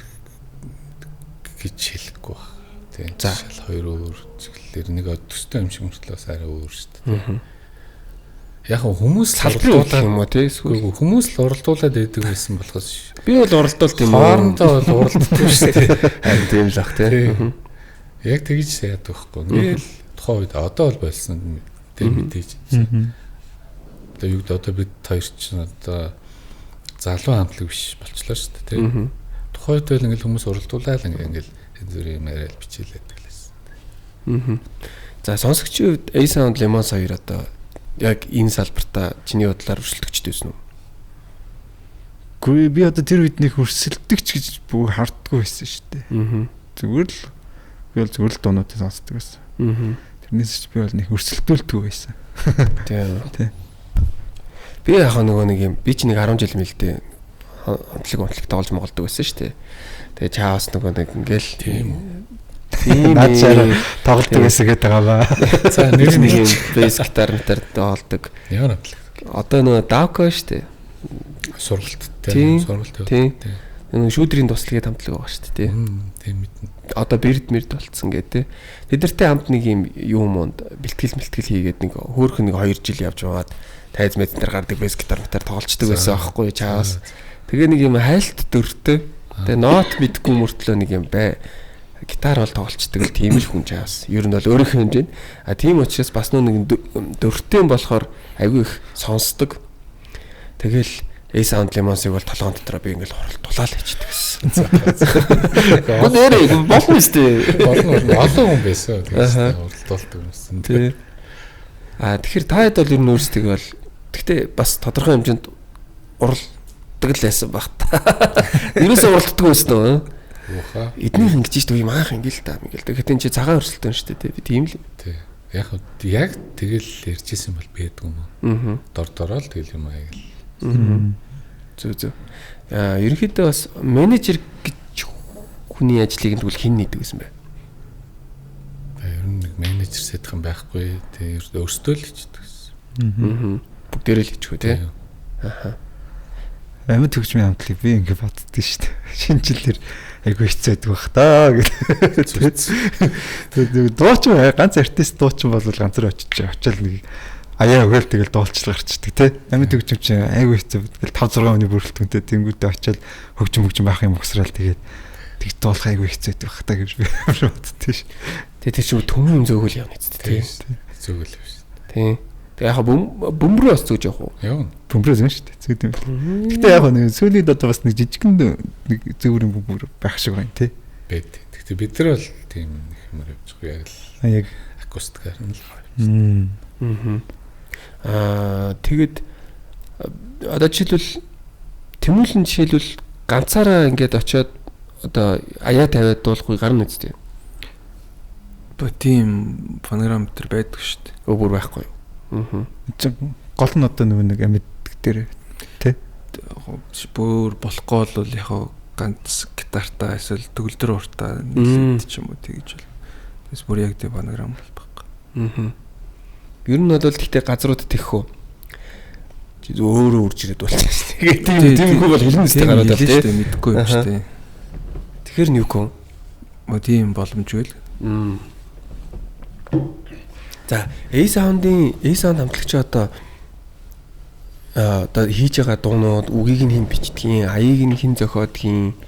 гэж хэлэхгүй баг. Тийм. За. Шал хоёр өөр чиглэлээр нэг төстэй юм шиг мөртлөө бас арай өөр шүү дээ. Яг хөө хүмүүс л Салбарын уралдуулаад юм уу тий? Эсвэл үгүй хүмүүс л уралдуулаад байдаг байсан болохоос би бол уралдуулт юм уу? хоорондоо бол уралддаг шүү дээ. Харин тийм л ах тий. Тий. Яг тэгж яадаг байхгүй. Ингээл тухайн үед одоо бол болсон тэг мэдээж. Одоо юу гэдэг одоо бид хоёр чинь одоо залуу хамтлаг биш болчлоо шүү дээ тий. Тухайн үед бол ингээл хүмүүс уралдуулаад ингээл янз бүрийн юм яриад бичээлээд гэлээс. За сонсогчийн хувьд A Sound Lemons хоёр одоо яг энэ салбартаа чиний бодлоор өрсөлдөгчд байсан уу? Үгүй би одоо тэр үед нэг өрсөлдөгч гэж бүр харддаггүй байсан шүү дээ. Аа. Зүгээр л би бол зүгээр л дуунуудыг сонсдог байсан. Аа. Тэрнээс ч би бол нэг өрсөлдүүлдэггүй байсан. Тийм. Тий. Би яг нөгөө нэг юм би чи нэг 10 жил мэлдэ хамтлаг тоглож моголдог байсан шүү дээ. Тэгээ чаавас нөгөө нэг ингээл Тийм үү. Тийм. Наад чаар тоглолдог байсан гэдэг байгаа баа. За нэг нэр нэг нь юм бейс гитар митар тоглодог. ямар хамтлаг? Одоо нөгөө Давко шүү дээ. Сургалттай. Тийм. Сургалт. Тийм. Тийм. Нөгөө шүүдрийн туслалгээд хамтлаг байгаа шүү дээ. Тийм мэднэ. Одоо бэрд мэрд болцсон гэ тэ. Тэд нартай хамт нэг юм юм монд бэлтгэл мэлтгэл хийгээд нэг хөөхөн нэг 2 жил явж байгаад тайз мэд дээр гардаг бейс гитар митар тоглолцдог байсан аахгүй чаавас. Тэгээ нэг юм хайлт дөртөө. Тэгээ нот мэдгүй мөртлөө нэг юм бай. Гитар бол тоглолцдог л тийм л хүн чаавас. Ер нь бол өөрийнхөө хэмжээнд. А тийм учраас бас нөө нэг дөртөө болохоор айгүй их сонсдог. Тэгэл A Sound Lemons-ыг бол толгоон дотроо би ингээл хуралдуулаад хийчихдэг гэсэн. Гоо нэрээ болно үстэй. Болно болно. Олон хүн байсан. Тэгээд уралдуулдаг юмсан. Тий. А тэгэхээр та хэд бол ер нь өөрсдөө бол гэхдээ бас тодорхой хэмжээнд уралдаг л байсан баг та. Ерөөсөө уралддаг байсан уу? Уухаа. Эднийх ингэж шүү дээ юм анх ингээл та ингээл. Тэгэхээр энэ чи цагаан өрсөлдөөн шүү дээ тий. Би тийм л. Тий. Яг яг тэгэл ярьжсэн бол байдгүй юм уу? Аа. Дор дороо л тэгэл юм аа гэл. Зүг зүг. Аа ерөнхийдөө бас менежер гэж хүний ажлыг нь тэгвэл хэн нэгдэг гэсэн бэ? Ер нь нэг менежер сэтэх юм байхгүй. Тэг өөрсдөө л хийдэг гэсэн. Аа. Бүгдээрээ л хийчихв тий. Амьд хөгжмийн хамтлагийг би ингэ боддоо шүү дээ. Шинэ жилээр айгүй хэцүү байдаг бах таа гэдэг. Тэгээд дуучин ганц артист дуучин бол ганцаар очиж очил нэг аяа өгөөл тэгэл дуулчлаа гарчдаг тий. Амьд хөгжим чинь айгүй хэцүү. Тэгэл 5 6 хүний бүрэлдэхүүнтэй тэнгүүтээ очил хөгжим хөгжим байх юм угсраал тэгээд тэг дуулах айгүй хэцүү байдаг бах таа гэж би боддоо шүү. Тэгээ тэр чинь төмөн юм зөөгөл явна үст тий. Зөөгөл явна шүү. Тий. Тэгээ яг бөмбөрөө бас зөөж явах уу? Явна. Бөмбөрөө зөөн шүү дээ. Зөөд юм. Гэтэ яг нэг сүүлийн одоо бас нэг жижигэн нэг зөөврийн бөмбөр байх шиг байна тий. Бэд. Гэтэ бид нар бол тийм нэг юмар явж байгаа яг л Яг акустикаар нь л. Аа тэгэд одоо жишээлбэл Тэмүүлэн жишээлбэл ганцаараа ингээд очиод одоо аяа тавиад дуулахгүй гарна үсттэй. Ба тийм фонограм төр байдаг шүү дээ. Өө бүр байхгүй. Аа. Гол нь одоо нөгөө нэг амьд дээр тий. Бүр болохгүй бол яг ганц гитартаа эсвэл төгөлдөр уртаа нийлээд ч юм уу тэгж бол. Тэгээс бүр яг тийм фонограм бол байхгүй. Аа. Ер нь бол гэхдээ газрууд тэгэх үү? Чи өөрөө үрж ирээд болчихсон. Тэгээд тиймгүй бол хэлнэ үстэй гараад байна тийм мэдэхгүй юм шүү дээ. Тэгэхээр нь юу гоо? Мө тийм боломжгүй л. За, A-Sound-ын A-Sound хамтлагч одоо хийж байгаа дуунууд үгийг нь хэн бичдгийг, аяыг нь хэн зохиодгийг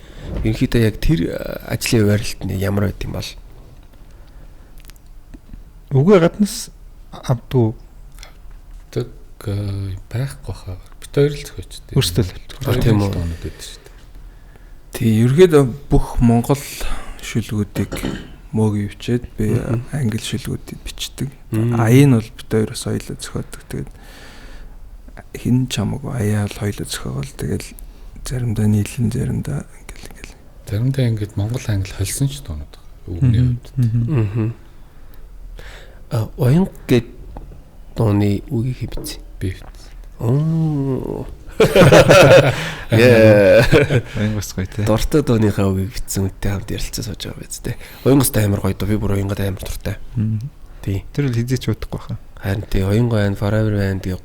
ерөнхийдөө яг тэр ажлын байрлалт нь ямар байд юм бол? Үгээ гаднаас авдгүй авдаг байхгүй хаа. Бит хоёр л зохиочтой. Өөрсдөө л авдаг. Тийм үү. Дуунууд байдаг шүү дээ. Тий, ерөнхийдөө бүх Монгол шүлгүүдийг мөөг ивчээд би англи шүлгүүдийг бичдэг. Аян нь бол бит хоёроос хоёулаа зохиодог. Тэгээд хин ч хамаагүй аяа л хоёулаа зохиогоол тэгэл заримдаа нийлэн заримдаа ингээл ингээл. Заримдаа ингээд монгол англи холсон ч дуунууд үгний хувьд. Оянг гэд дууны үгийг хэн бичсэн? Би бичсэн. Оо. Яа. Оянгос гоё те. Дуртай дууныхаа үгийг бичсэн үнтэй хамт ярилцсан сууж байгаа биз дээ. Оянгостой амар гоё дуу. Би бүр оянгод амар дуртай. Тий. Тэр л хизээч удахгүй хаа. Харин тий оянго байна, forever байна. Тэгээ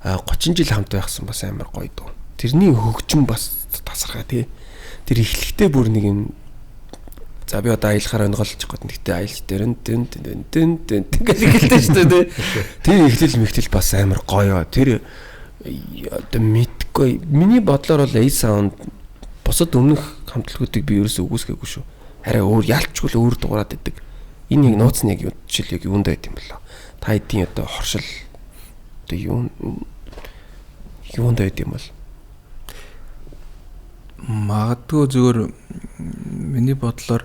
30 жил хамт байхсан бас амар гоё дуу. Тэрний хөгжим бас тасархай тий. Тэр эхлэхдээ бүр нэг юм за би одоо аялахаар онголчих гээд нэгтээ аялж дээр нь тэн тэн тэн тэн гэж эхэлдэг шүү дээ тий. Тэр эхлэл мэгтэл бас амар гоё. Тэр одоо мэдгүй. Миний бодлоор бол A-Sound бусад өмнөх хамтлагуудыг би ерөөсөө үгүйсгээгүй шүү. Арай өөр ялчгүй л өөр дуурайд идэг. Энэ яг нууц нь яг жишээл яг юунд байд юм болоо. Та хэдийн одоо хоршил одоо юунд байд юм бол? Магадгүй зөвөр миний бодлоор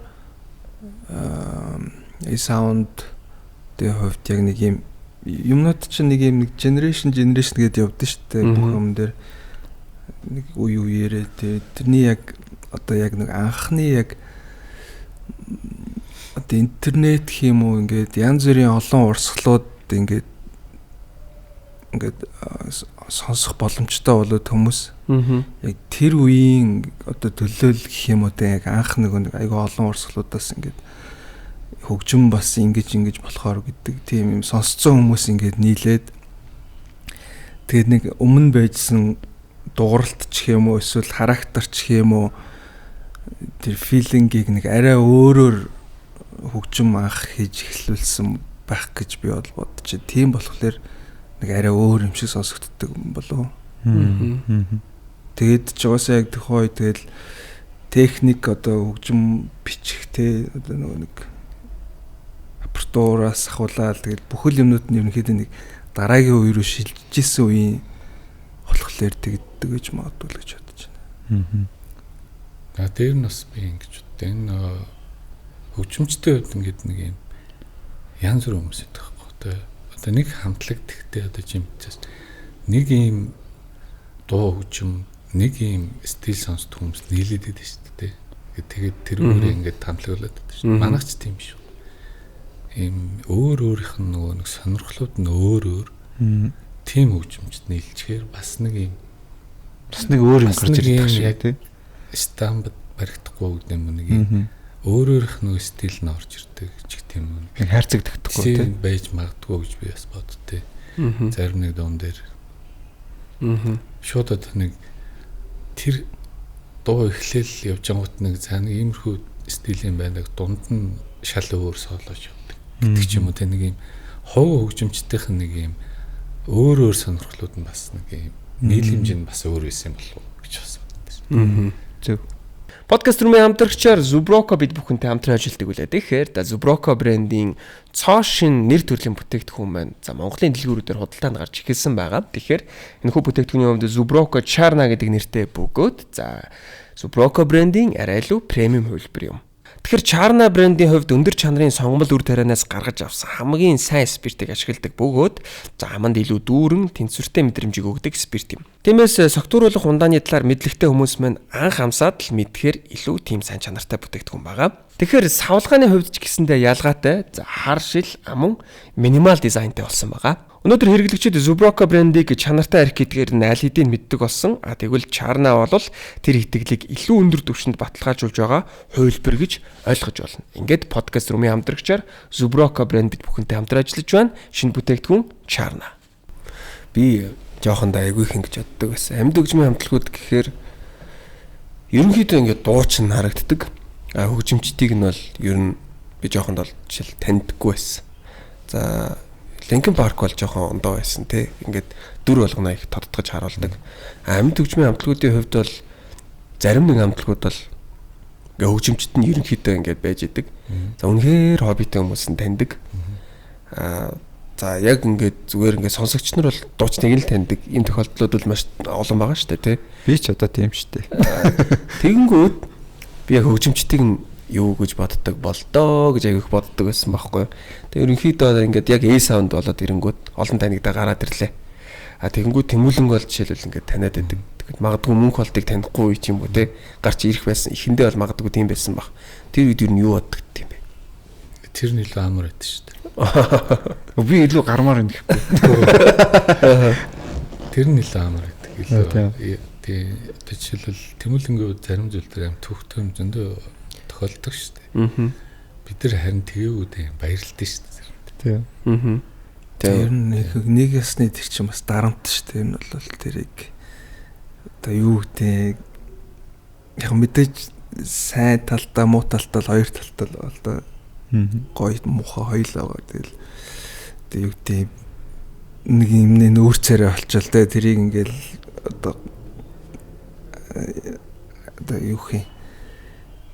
A-Sound дээр хувьд яг нэг юм юмнууд чинь нэг юм нэг generation гэдээ явдсан шүү дээ. Бүх юм дээр нэг үе үеэрээ тэрний яг одоо яг нэг анхны яг одоо интернет гэх юм уу ингээд янз бүрийн олон урсгалууд ингээд сонсох боломжтой болоод хүмүүс яг тэр үеийн одоо төлөөлөл гэх юм уу те яг анх нэг айгүй олон урсгалуудаас ингээд хөгжим бас ингэж болохоор гэдэг тийм юм сонсцсон хүмүүс ингээд нийлээд тэгээд нэг өмнө байжсан дууралт ч гэх юм уу эсвэл характер ч гэх юм уу тэр филингийг нэг арай өөрөөр хөгжим анх хийж эхлүүлсэн байх гэж би бол бодчих. Тийм болохоор нэг арай өөр юм шиг сонсогддог болов. Тэгээд ч угаасаа яг төхөө тэгэл техник одоо хөгжим бичих те одоо нөгөө нэг аппаратураас ахуулаад тэгэл бүхэл юмнууд нь ерөнхийдөө нэг дараагийн үе рүү шилжижсэн үеийн болохоор тэгдэг гэж магадгүй л гэж бодож байна. А дээр нь бас би ингэж боддог. Энэ хөгжимчтэй хувьд ингээд нэг юм янз бүр хүмүүс идэх байхгүй. Одоо нэг хамтлаг тэгтээ одоо жимчээс нэг юм дуу хөгжим, нэг юм стил сонсдог хүмүүс нийлээд идэв шүү дээ. Тэгээд тэр өөрөө ингээд хамтлагуулад идэв шүү. Манайх ч тийм шүү. Ийм өөр өөрийнх нь нөгөө нэг сонирхлууд нь өөр өөр тийм хөгжимчд нийлчихээр бас нэг юм бас нэг өөр юм гарч ирдэг шиг тий. Стамбд баригдахгүй гэдэг юм нэг юм өөр өөрийнх нь нөгөө стил нь орж ирдэг ч гэх юм уу. Хайрцагдахгүй тий. Байж магадгүй гэж би бас боддتي. Зарим нэг дуун дээр. Шууд одоо нэг тэр дуу эхлээл явж ангууд нэг за нэг иймэрхүү стил юм байна. Дунд нь шал өөр солоож явдаг гэдэг ч юм уу те нэг юм хувь хөгжимчдийнх нь нэг юм өөр өөр сонирхлууд нь бас нэг юм нийлэмж нь бас өөр байсан юм болов уу гэж бас бодсон. Зөв. Подкаст рүүмийн хамтрагчаар Zubroko бид бүхэнтэй хамтран ажилладаг үлээ. Тэгэхээр Zubroko брендийн цоо шин нэр төрлийн бүтээгдэхүүн маань за Монголын дэлгүүрүүдээр худалдаанд гарч эхэлсэн байгаа. Тэгэхээр энэхүү бүтээгдэхүүний хувьд Zubroko Charna гэдэг нэртэй бөгөөд за Zubroko брендийн арай илүү премиум хувилбар юм. Тэгэхээр Charna брендийн хувьд өндөр чанарын сонгомол үр тарианаас гаргаж авсан хамгийн сайн спиртийг ашигладаг бөгөөд за аманд илүү дүүрэн тэнцвэртэй мэдрэмжийг өгдөг спирт юм. Тиймээс согтууруулах ундааны талаар мэдлэгтэй хүмүүс маань анх амсаад л мэдхээр илүү тийм сайн чанартай бүтээгдэхүүн байгаа. Тэгэхээр савлгааны хувьд ч гэсэндээ ялгаатай за хар шил амун минимал дизайнтай болсон байгаа. Өнөөдөр хэрэглэгчид Zubroko брендийг чанартай арх гэдгээр нь аль хэдийн мэддэг болсон. А тэгвэл Charna бол тэр итгэлийг илүү өндөр түвшинд баталгаажуулж байгаа хувилбар гэж ойлгож байна. Ингээд подкаст рүүмийн хамтрагчаар Zubroko брэнд бид бүхэнтэй хамтран ажиллаж байна. Шинэ бүтээгдэхүүн Charna. Би Жоохонд айгүй их ингэж боддог байсан. Амьд хөгжмийн хамтлагууд гэхээр ерөнхийдөө ингээд дуучин харагддаг. А хөгжимчдийг нь бол ер нь би жоохонд бол жишээл таньдаггүй байсан. За Linkin Park бол жоохон ондоо байсан тий. Ингээд дүр болгоно их тодтогч харуулдаг. Амьд хөгжмийн хамтлагуудын хувьд бол зарим нэг хамтлагууд бол ингээ хөгжимчд нь ерөнхийдөө ингээд байж идэг. За үнэхээр хоббитэй хүмүүс нь таньдаг. Аа за яг ингээд зүгээр ингээд сонсогч нар бол дуучныг л таньдаг. Ийм тохиолдлууд бол маш олон байгаа шүү дээ тий. Би ч одоо тийм шүү дээ. Тэгэнгүүт би яг хөгжимчдийг нь юу гэж боддог болдоо гэж аяг их боддог байсан байхгүй. Тэгээ ерөнхийдөө ингээд яг A sound болоод ирэнгүүт олон танигдаа гараад ирлээ. А тэгэнгүүт Тэмүүлэнг бол жишээлбэл ингээд таниад байдаг. Тэгэхэд магадгүй мөнх болтыг танихгүй ч юм уу те гарч ирэх байсан. Эхэндээ бол магадгүй тийм байсан баг. Тэр үед ер нь юу боддог юм бэ? Тэр нь илүү амар байд шүү дээ. Би илүү гармаар юм гэхгүй. Тэр нь илүү амар байдаг. Илүү тий одоо жишээлбэл Тэмүүлэнгийн зарим зүйл дээр аим төвхтөө юм зөндөө тохиолддог шүү дээ. Аа. Бид нар харин тэгээгүй тийм баярлалтай шүү дээ. Тийм. Аа. Тэр нэг ясны тэр чинь бас дарамт шүү дээ. Энэ бол тэрийг одоо юу гэдэг яг мэдээж сайн талдаа муу талдаа л хоёр талтай л бол доо гоё муухай хоёул байгаа. Тэгэл одоо юу гэдэг нэг юмны нүүр царай болчвол те тэрийг ингээл одоо юу хий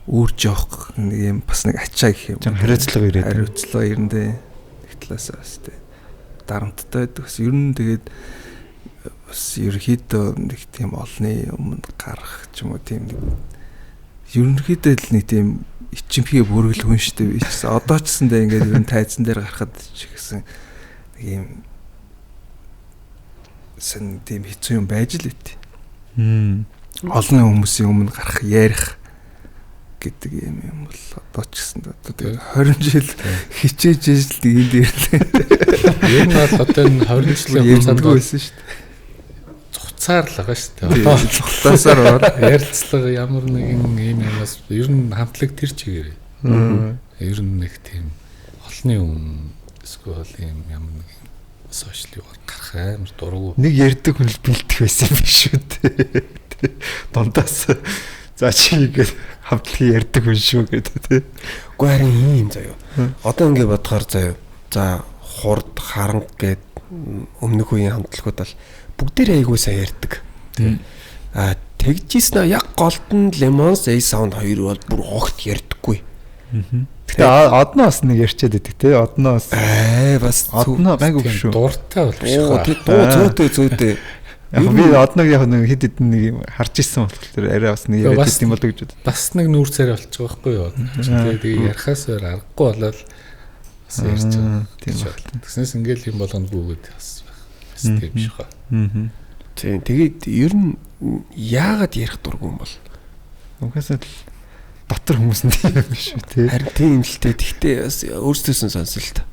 үүрж явах нэг юм бас нэг ачаа гэх юм. Хариуцлага ирээд. Хариуцлага ирэндээ нэг талаас бас те дарамттай байдаг. Бас ер нь тэгээд бас ерөнхийдөө нэг тийм олонны өмнө гарах ч юм уу тийм нэг ерөнхийдөө л нэг тийм ичимхий бүргэл хүн шүү дээ. Би ч гэсэн одоо ч гэсэндээ ингээд ер нь тайзан дээр гарахад ч гэсэн нэг юм сэн тийм хэцүү юм байж л байт. Олон хүмүүсийн өмнө гарах, ярих гэдэг юм юм бол одоо ч гэсэн одоо тэгээд 20 жил хичээж ижил энд ирлээ. Ер нь бол одоо энэ 20 жилийн хугацаанд байсан шүү дээ. Цуцаар л байгаа шүү дээ. Одоо цуцаасаар бол ярилцлага ямар нэгэн юм юмас ер нь хамтлаг тэр чигээрээ. Ер нь нэг тийм олонны өмнө эсвэл юм ямар нэг сошиал юугаар гарах амар дургу. Нэг ярьдаг хүн л бэлдэх байсан юм биш үү те. Дундаас за чи ингээд хамтлагийн ярьдаг хүн шүү гэдэг тий. Үгүй харин ийм заяа. Одоо ингээд бодохоор заяа. За хурд харанг гээд өмнөх үеийн хамтлагууд бол бүгдээрээ айгүй сайн ярьдаг. Тий. А тэгжсэн аа яг голд нь Lemons A Sound хоёр бол бүр огт ярьдаггүй. Гэтэ одноо бас нэг ярьчаад байдаг тий. Одноо бас бас одноо гайгүй биш үү? Дуртай бол биш хаа. Тий дуу зөөтэй зөөтэй. Яг би одног яг нэг хэд хэдэн нэг юм харж ирсэн болохоор арай бас нэг яриад идэм болоо гэж бодод. Бас нэг нүүр царай болчих жоохгүй юу? Тэгээ ярихаас өөр аргагүй болоод бас ярьж байгаа. Тийм байна. Тэгснээс ингээл юм болгонд бүүгээд бас байх. Бас тийм биш хаа. Тийм. Тэгээд ер нь яагаад ярих дургүй юм бол? Угаасаа л дотор хүмүүс нь тийм юм биш үү тий. Харин тийм л дээ. Тэгтээ бас өөрсдөөс нь сонсол та.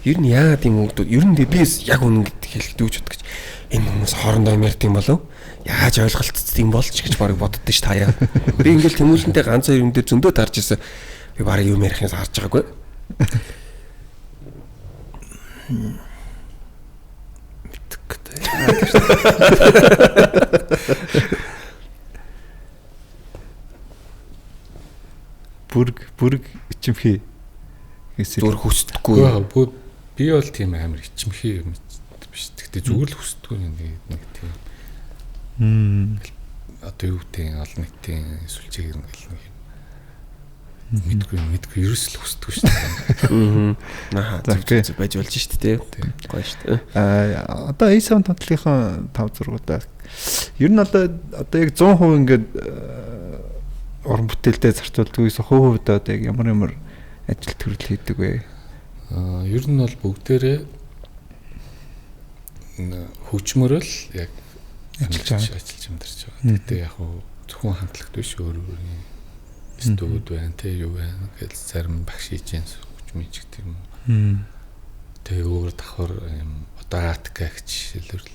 Ер нь яагаад юм өгдүүд? Ер нь би яг үнэн гэдэг хэлэхдээ үуч бодгоч. Энэ хүмүүс хоорондоо юм ярьд юм болов? Яаж ойлголцсон юм бол ч гэж барыг боддоо ш таяа. Би ингээл Тэмүүлэнтэй ганц хоёр юм дээр зөндөө тарж ирсэн. Би барыг юм ярих юмс харж байгаагүй. Мэдгүй дээ. Бүрг ичимхий гэсэн. Зүгээр хүсдэггүй. Би бол тийм амар ичимхий юм биш. Тэгтээ зүгээр л хүсдэггүй нэг тийм. Одоо юу гэдэг олон нийтийн сүлжээгээр ингээл нэг юм. Мэдгүй ерөөс л хүсдэггүй шүү дээ. Аа. Зөв байж болж шүү дээ. Гоё шүү дээ. Аа одоо A Sound хамтлагийнхаа 5 6-уудаа ер нь одоо яг 100% ингээд уран бүтээлдээ зарцуулдаг гэсэн хувь хувьдаа одоо яг ямар ямар ажил төрөл хийдэг вэ? Аа ер нь бол бүгдээрээ хөгжмөрөө л яг ажиллаж амьдарч байгаа. Гэтэ яг хуу зөвхөн хамтлагт биш өөр өөрийн студиуд байна, тэ юу байна гэж зарим багш хийж जैन хөгжмийн ч гэдэг юм уу. Тэгээ өөр давхар юм одоо АТК гэж жишээлбэл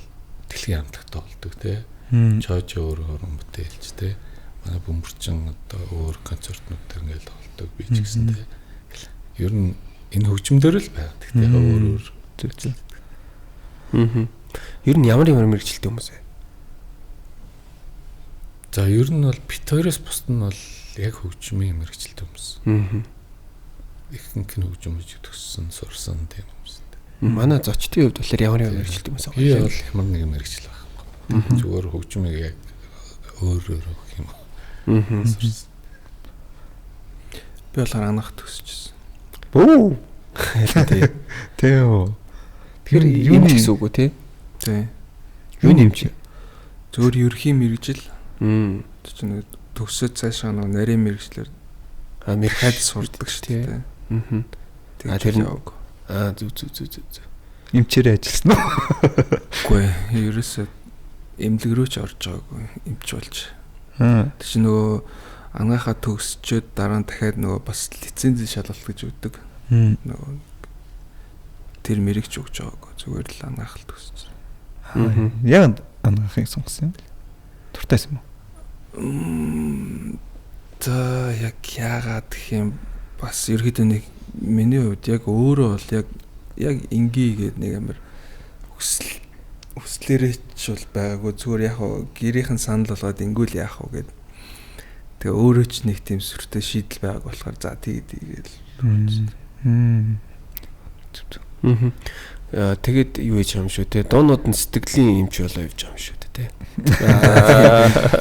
дэлхийн хамтлагт тоглодог тэ. Чож өөр уран бүтээлч тэ. Манай бөмбөрчин одоо өөр концертнууд дээр ингээл тоглодог би ч гэсэн тэ. Ер нь энэ хөгжмдөр л байгаа. Гэхдээ өөр өөр зөв. Аа. Ер нь ямар ямар мэргэжилтэй хүмүүс вэ? За ер нь бол бит хоёроос бусд нь бол яг хөгжмийн мэргэжилтэй хүмүүс. Аа. Ихэнх нь хөгжим хийж төгссөн, сурсан тийм хүмүүс. Манай зочдын хувьд болохоор ямар ямар мэргэжилтэй хүмүүс Би байгаа бол ямар нэгэн мэргэжил байхгүй. Зүгээр хөгжмийг яг өөр өөр гэх юм уу. юм? Сурсан. Би болохоор анх төсөжсэн. Бөө. Аа. Тийм үү. Тэгэхээр Юу юм ч гэсэн үг үү те? Тий. Юу нэмч? Зөвөр ерхий мэргэжил Мм. тэр чинь нэг төгсөөд цаашаа нөгөө нарийн мэргэжлэр А дахиад мэрхад сурдаг шүү тий. дээ. Аа. Тэгж тэр нь- яваагүй. Аа зүг зүг зүг зүг зүг. Эмчээрээ ажилласан уу? Үгүй ээ. Ерөөсөө эмнэлэг рүү ч орж байгаагүй. Эмч болж. Аа. Тэр чинь нөгөө анагаахаа төгсчөөд дараа нь дахиад нөгөө бас лицензийн шалгалт гэж өгдөг. Нөгөө тэр мэрэгч өгч байгаагүй. Зүгээр л анагаах л төгссөн. Мгм. Яг ангаахыг сонгосон юм. Дуртайсан юм уу? За яг яагаад гэх юм бас ерөөдөө нэг миний хувьд яг өөрөө бол яг яг инги гээд нэг амир хүсэл хүслээрээ ч бол байгаагүй зүгээр яг хоо гэрийнхэн санал болгоод ингүүл яах вэ гэд тэгээ өөрөө ч нэг тийм сүртэй шийдэл байгааг болохоор за тэгээ тэгээл Мм. Аа. Тэгээд юу хийж байгаа юм шүү те? Дуунууд нь сэтгэлийн эмч болоо явж байгаа юм шүү те.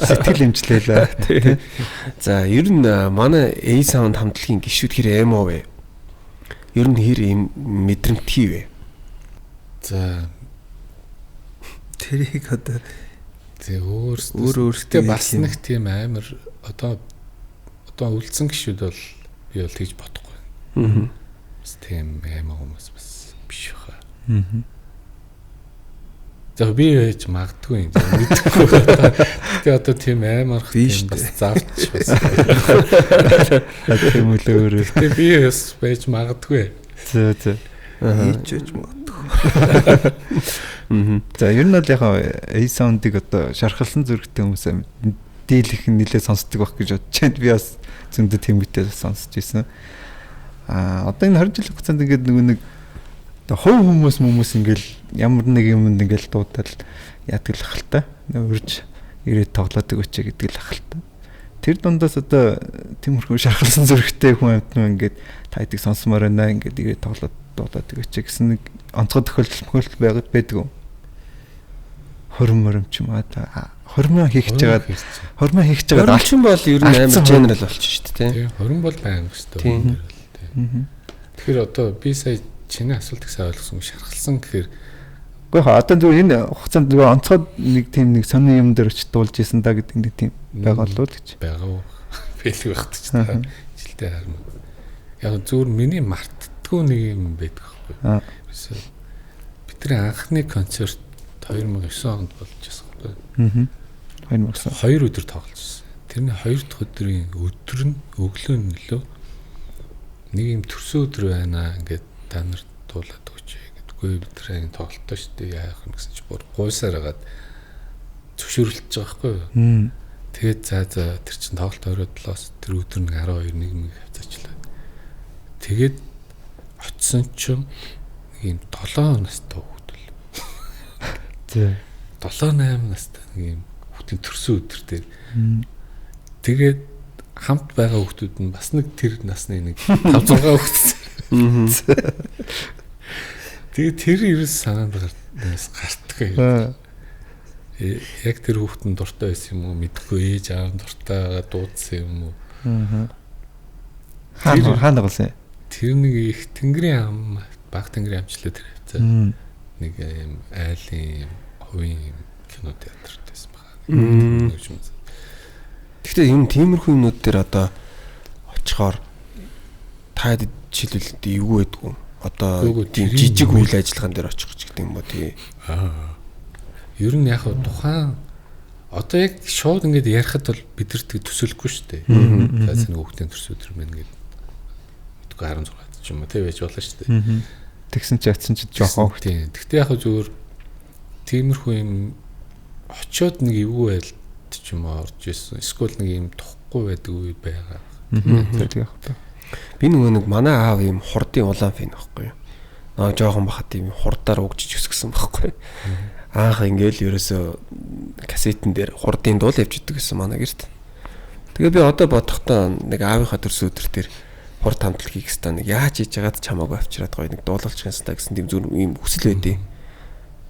Сэтгэл эмчлээ лээ. За ер нь манай A Sound хамтлагийн гишүүд хэр эмо вэ? Ер нь хэр эм мэдрэмтгий вэ? За тэрийг одоо тэг өөрсдөө өөр өөрсдөө Гэтэ бас нэг тийм амар одоо одоо үлдсэн гişүүд бол би бол тэгж бодохгүй. Аа. Бас тийм амар хүмүүс бас биш хаа. Мм. За би байж магадгүй юм мэдгүй. Гэтэ одоо тийм амар Би тийм шүү бас завч бас. Тийм үлээ өөрөө. Гэтэ би бас байж магадгүй. Зөө зөө. хийж байж магадгүй. Аа. За ер нь бол яг A sound-ыг одоо шархалсан зүрхтэй хүмүүс дийлэх нь нэлээд сонсдог байх гэж бодож байна. Би бас зөндөө тэмгүүтэй сонсч байсан. Аа одоо энэ 20 жилийн хугацаанд ингээд нөгөө нэг одоо хувь хүмүүс ингээл ямар нэг юмд ингээл дуудал яадаг л ахalta. Урьж ирээд тоглоод өгөөч гэдэг л ахalta. Тэр дундаас одоо тиймэрхүү шархалсан зүрхтэй хүн амьтан ингээд та хэдийг сонсомоор байна ингээд ирээд тоглоод дуудаад өгөөч гэсэн нэг онцгой тохиолдол мөхөлт байгаад байдаг юм. Хором мором ч юм аа хормоо хийх гэж байгаад хормоо хийх гэж байгаад Хорин бол ер нь амар Алдсан general болчих шүү дээ те. Тийм хорин бол байнга шүү дээ. Тийм. Мгм. Тэгэхээр одоо би сая чиний асуултыг сайн ойлгосон шархалсан гэхээр Үгүй хаа одоо зүгээр энэ хугацаанд зүгээр онцгой нэг тийм нэг сонин юм дээр очиж дуулж исэн да гэдэг нэг тийм байгаа болов уу гэж. байгаа уу? Бэлэг байх ч та жилдээ харна. Яг зүгээр миний мартдаггүй нэг юм байдаг байхгүй. Аа. Ерөөсөө Бидний анхны концерт 2009 онд болж байсан байхгүй. Аа. 2009. Хоёр өдөр тоглож байсан. Тэрний хоёр дахь өдрийн өдөр нь өглөө нь нөлөө нэг юм төрсөн өдөр байна ингээд та нар дуулаад өгч гэдэггүй бид нар энэ тоглолтоо шүү дээ яах юм гэсэн чи бүр гуйсаар хагаад зөвшөөрлөж байгаа байхгүй юу? Мм. Тэгээд за за тэр чин тоглолт оройд 7-оос тэр өдөр нэг 12 нэг мэг хавцаачлаа. Тэгээд очисон чинь нэг юм 7 настай хүүхэд л. Зөө. 7 8 настай нэг юм хүүхдийн төрсөн өдөр дээр. Тэгээд хамт байгаа хүүхдүүд нь бас нэг тэр насны нэг 5 6 хүүхэд. Тэгээд тэр ерөөс санаанд гартдаг. Аа. Яг тэр хүүхэд нь дуртай байсан юм уу мэдэхгүй ээж аав нь дуртай байгаа дуудсан юм уу. Аа. Хаана хаана болсон юм? Тэр нэг их тэнгэрийн ам баг тэнгэрийн амчлаа тэр хавцаа. Мм. Нэг юм айлын юм хувийн юм кино театрт байсан байгаа. Мм. Нэг юм. Гэхдээ юм тиймэрхүү юмнууд дээр одоо очихоор та хэд жишээлбэл эвгүй байдгүй. Одоо Үгүй, тийм тэрийн жижиг үйл- үйл ажиллагаан дээр очих ч гэдэг юм уу тий. Аа. Ер нь яг хав тухайн одоо яг шууд ингээд ярихад бол бид нар тэг төсөөлөхгүй шүү дээ. За зэн хүүхдийн төрс өдөр мэн гээд мэдгүй 16 ч юм уу тий байж болно шүү дээ. Тэгсэн чи очсон чи жоохон хөвгт. Тийм. Тэгтээ яг хав зүгээр тиймэрхүү юм очиод нэг эвгүй байдалд ч юм уу орж исэн. Эсвэл нэг юм тухгүй байдаг үе байгаа. Тэр яг хав. Би нөгөө нэг манай аав юм хурдын улаан фэн байхгүй юу. Нөгөө жоохон бахад юм хурдаар угжиж өсгсөн байхгүй юу. Анх ингээл ерөөсөө кассетэн дээр хурдын дуул явж идэг гэсэн манай гэрт. Тэгээ би одоо бодохдоо нэг аавынхаа төрсөн өдөр дээр хурд хамтлагийг хэвээр нэг яаж хийж байгаад ч хамаагүй авчираад гоё нэг дуулуулчих юмстай гэсэн тийм зүр ийм хүсэл байдیں۔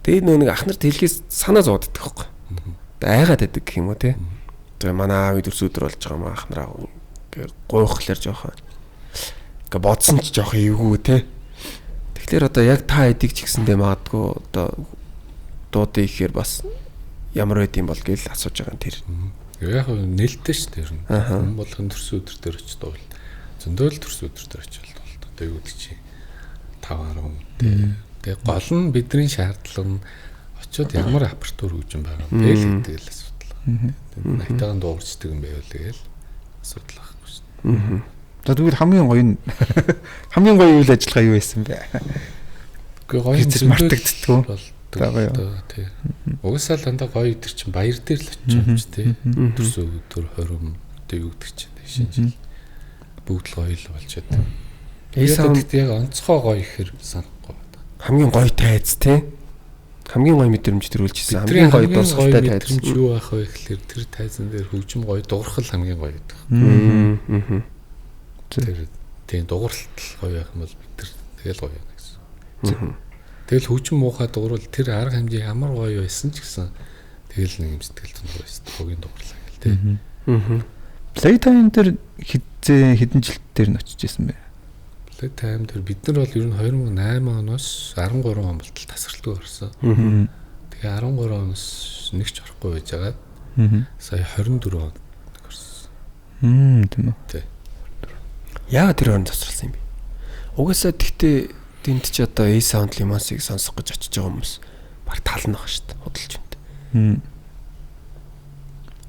Тэгээ нөө нэг ах нарт хэлхээс санаа зовддаг байхгүй. Айгаад байдаг гэх юм уу те. Тэгээ манай аавын төрсөн өдөр болж байгаа юм ах нараа гуйхлаар жоохон. Ингээ бодсон ч жоохон эвгүй те. Тэгэхээр одоо яг та эдийг ч гэсэндээ магадгүй одоо дуудыг ихээр бас ямар байд юм бол гэж асууж байгаа юм тэр. Яг нээлттэй шүү дээ ер нь. Хүн болгон төрсөн өдөр дээр очиж дуул. Зөндөө л төрсөн өдөр дээр очиж дуул. Одоо юу гэдэг чи 5 10 тий. Тэгээ гол нь бидний шаардлага нь очиод ямар аппаратур хөгжим байгаа юм бэ л гэдэг л асуудал. Найтагаан дуугарчдаг юм байвал тэгэл асуудал байхгүй шүү дээ. За тэгвэл хамгийн гоё нь хамгийн гоё үйл ажиллагаа юу байсан бэ? Үгүй гоё нь мартагддггүй болдог. Тий. Угсаал дандаа гоё өдөр чинь баяр дээр л очих юм чи тий. Төрсөн өдөр 20 одоо юу гэдэг чинь шинэ жил бүгд л гоё л болчиход. Эйсаунд яг онцгой гоё ихээр санахгүй байна. Хамгийн гоё тайз тий. Хамгийн гоё мэдрэмж төрүүлжсэн. Хамгийн гоё дурсгалтай тайз. Мэдрэмж юу байх вэ гэхэлэр тэр тайзан дээр хөгжим гоё дуурхал хамгийн гоё гэдэг. Тэр тийм дууралт гоё байх юм бол бид тэр тэгэл гоё байна гэсэн. Тэгэл хөгжим муухай дуурвал тэр арга хэмжээ ямар гоё байсан ч гэсэн тэгэл нэг юм сэтгэл зүйн байсан. Хогийн дуурал гэл тий. Playtime дээр хэзээ хэдэн жил дээр нь очиж исэн бэ? Playtime дээр бид нар бол ер нь 2008 оноос 13 он болтол тасралтгүй орсон. Тэгээ 13 оноос нэг ч орохгүй байж байгаад сая 24 он орсон. Тийм үү. Тий. Яагаад тэр он тасралсан юм бэ? Угаасаа тэгтээ тэнд ч одоо A-Sound Lemons-ыг сонсох гэж очиж байгаа хүмүүс баг тал нь баг шүү дээ. Худалж байна.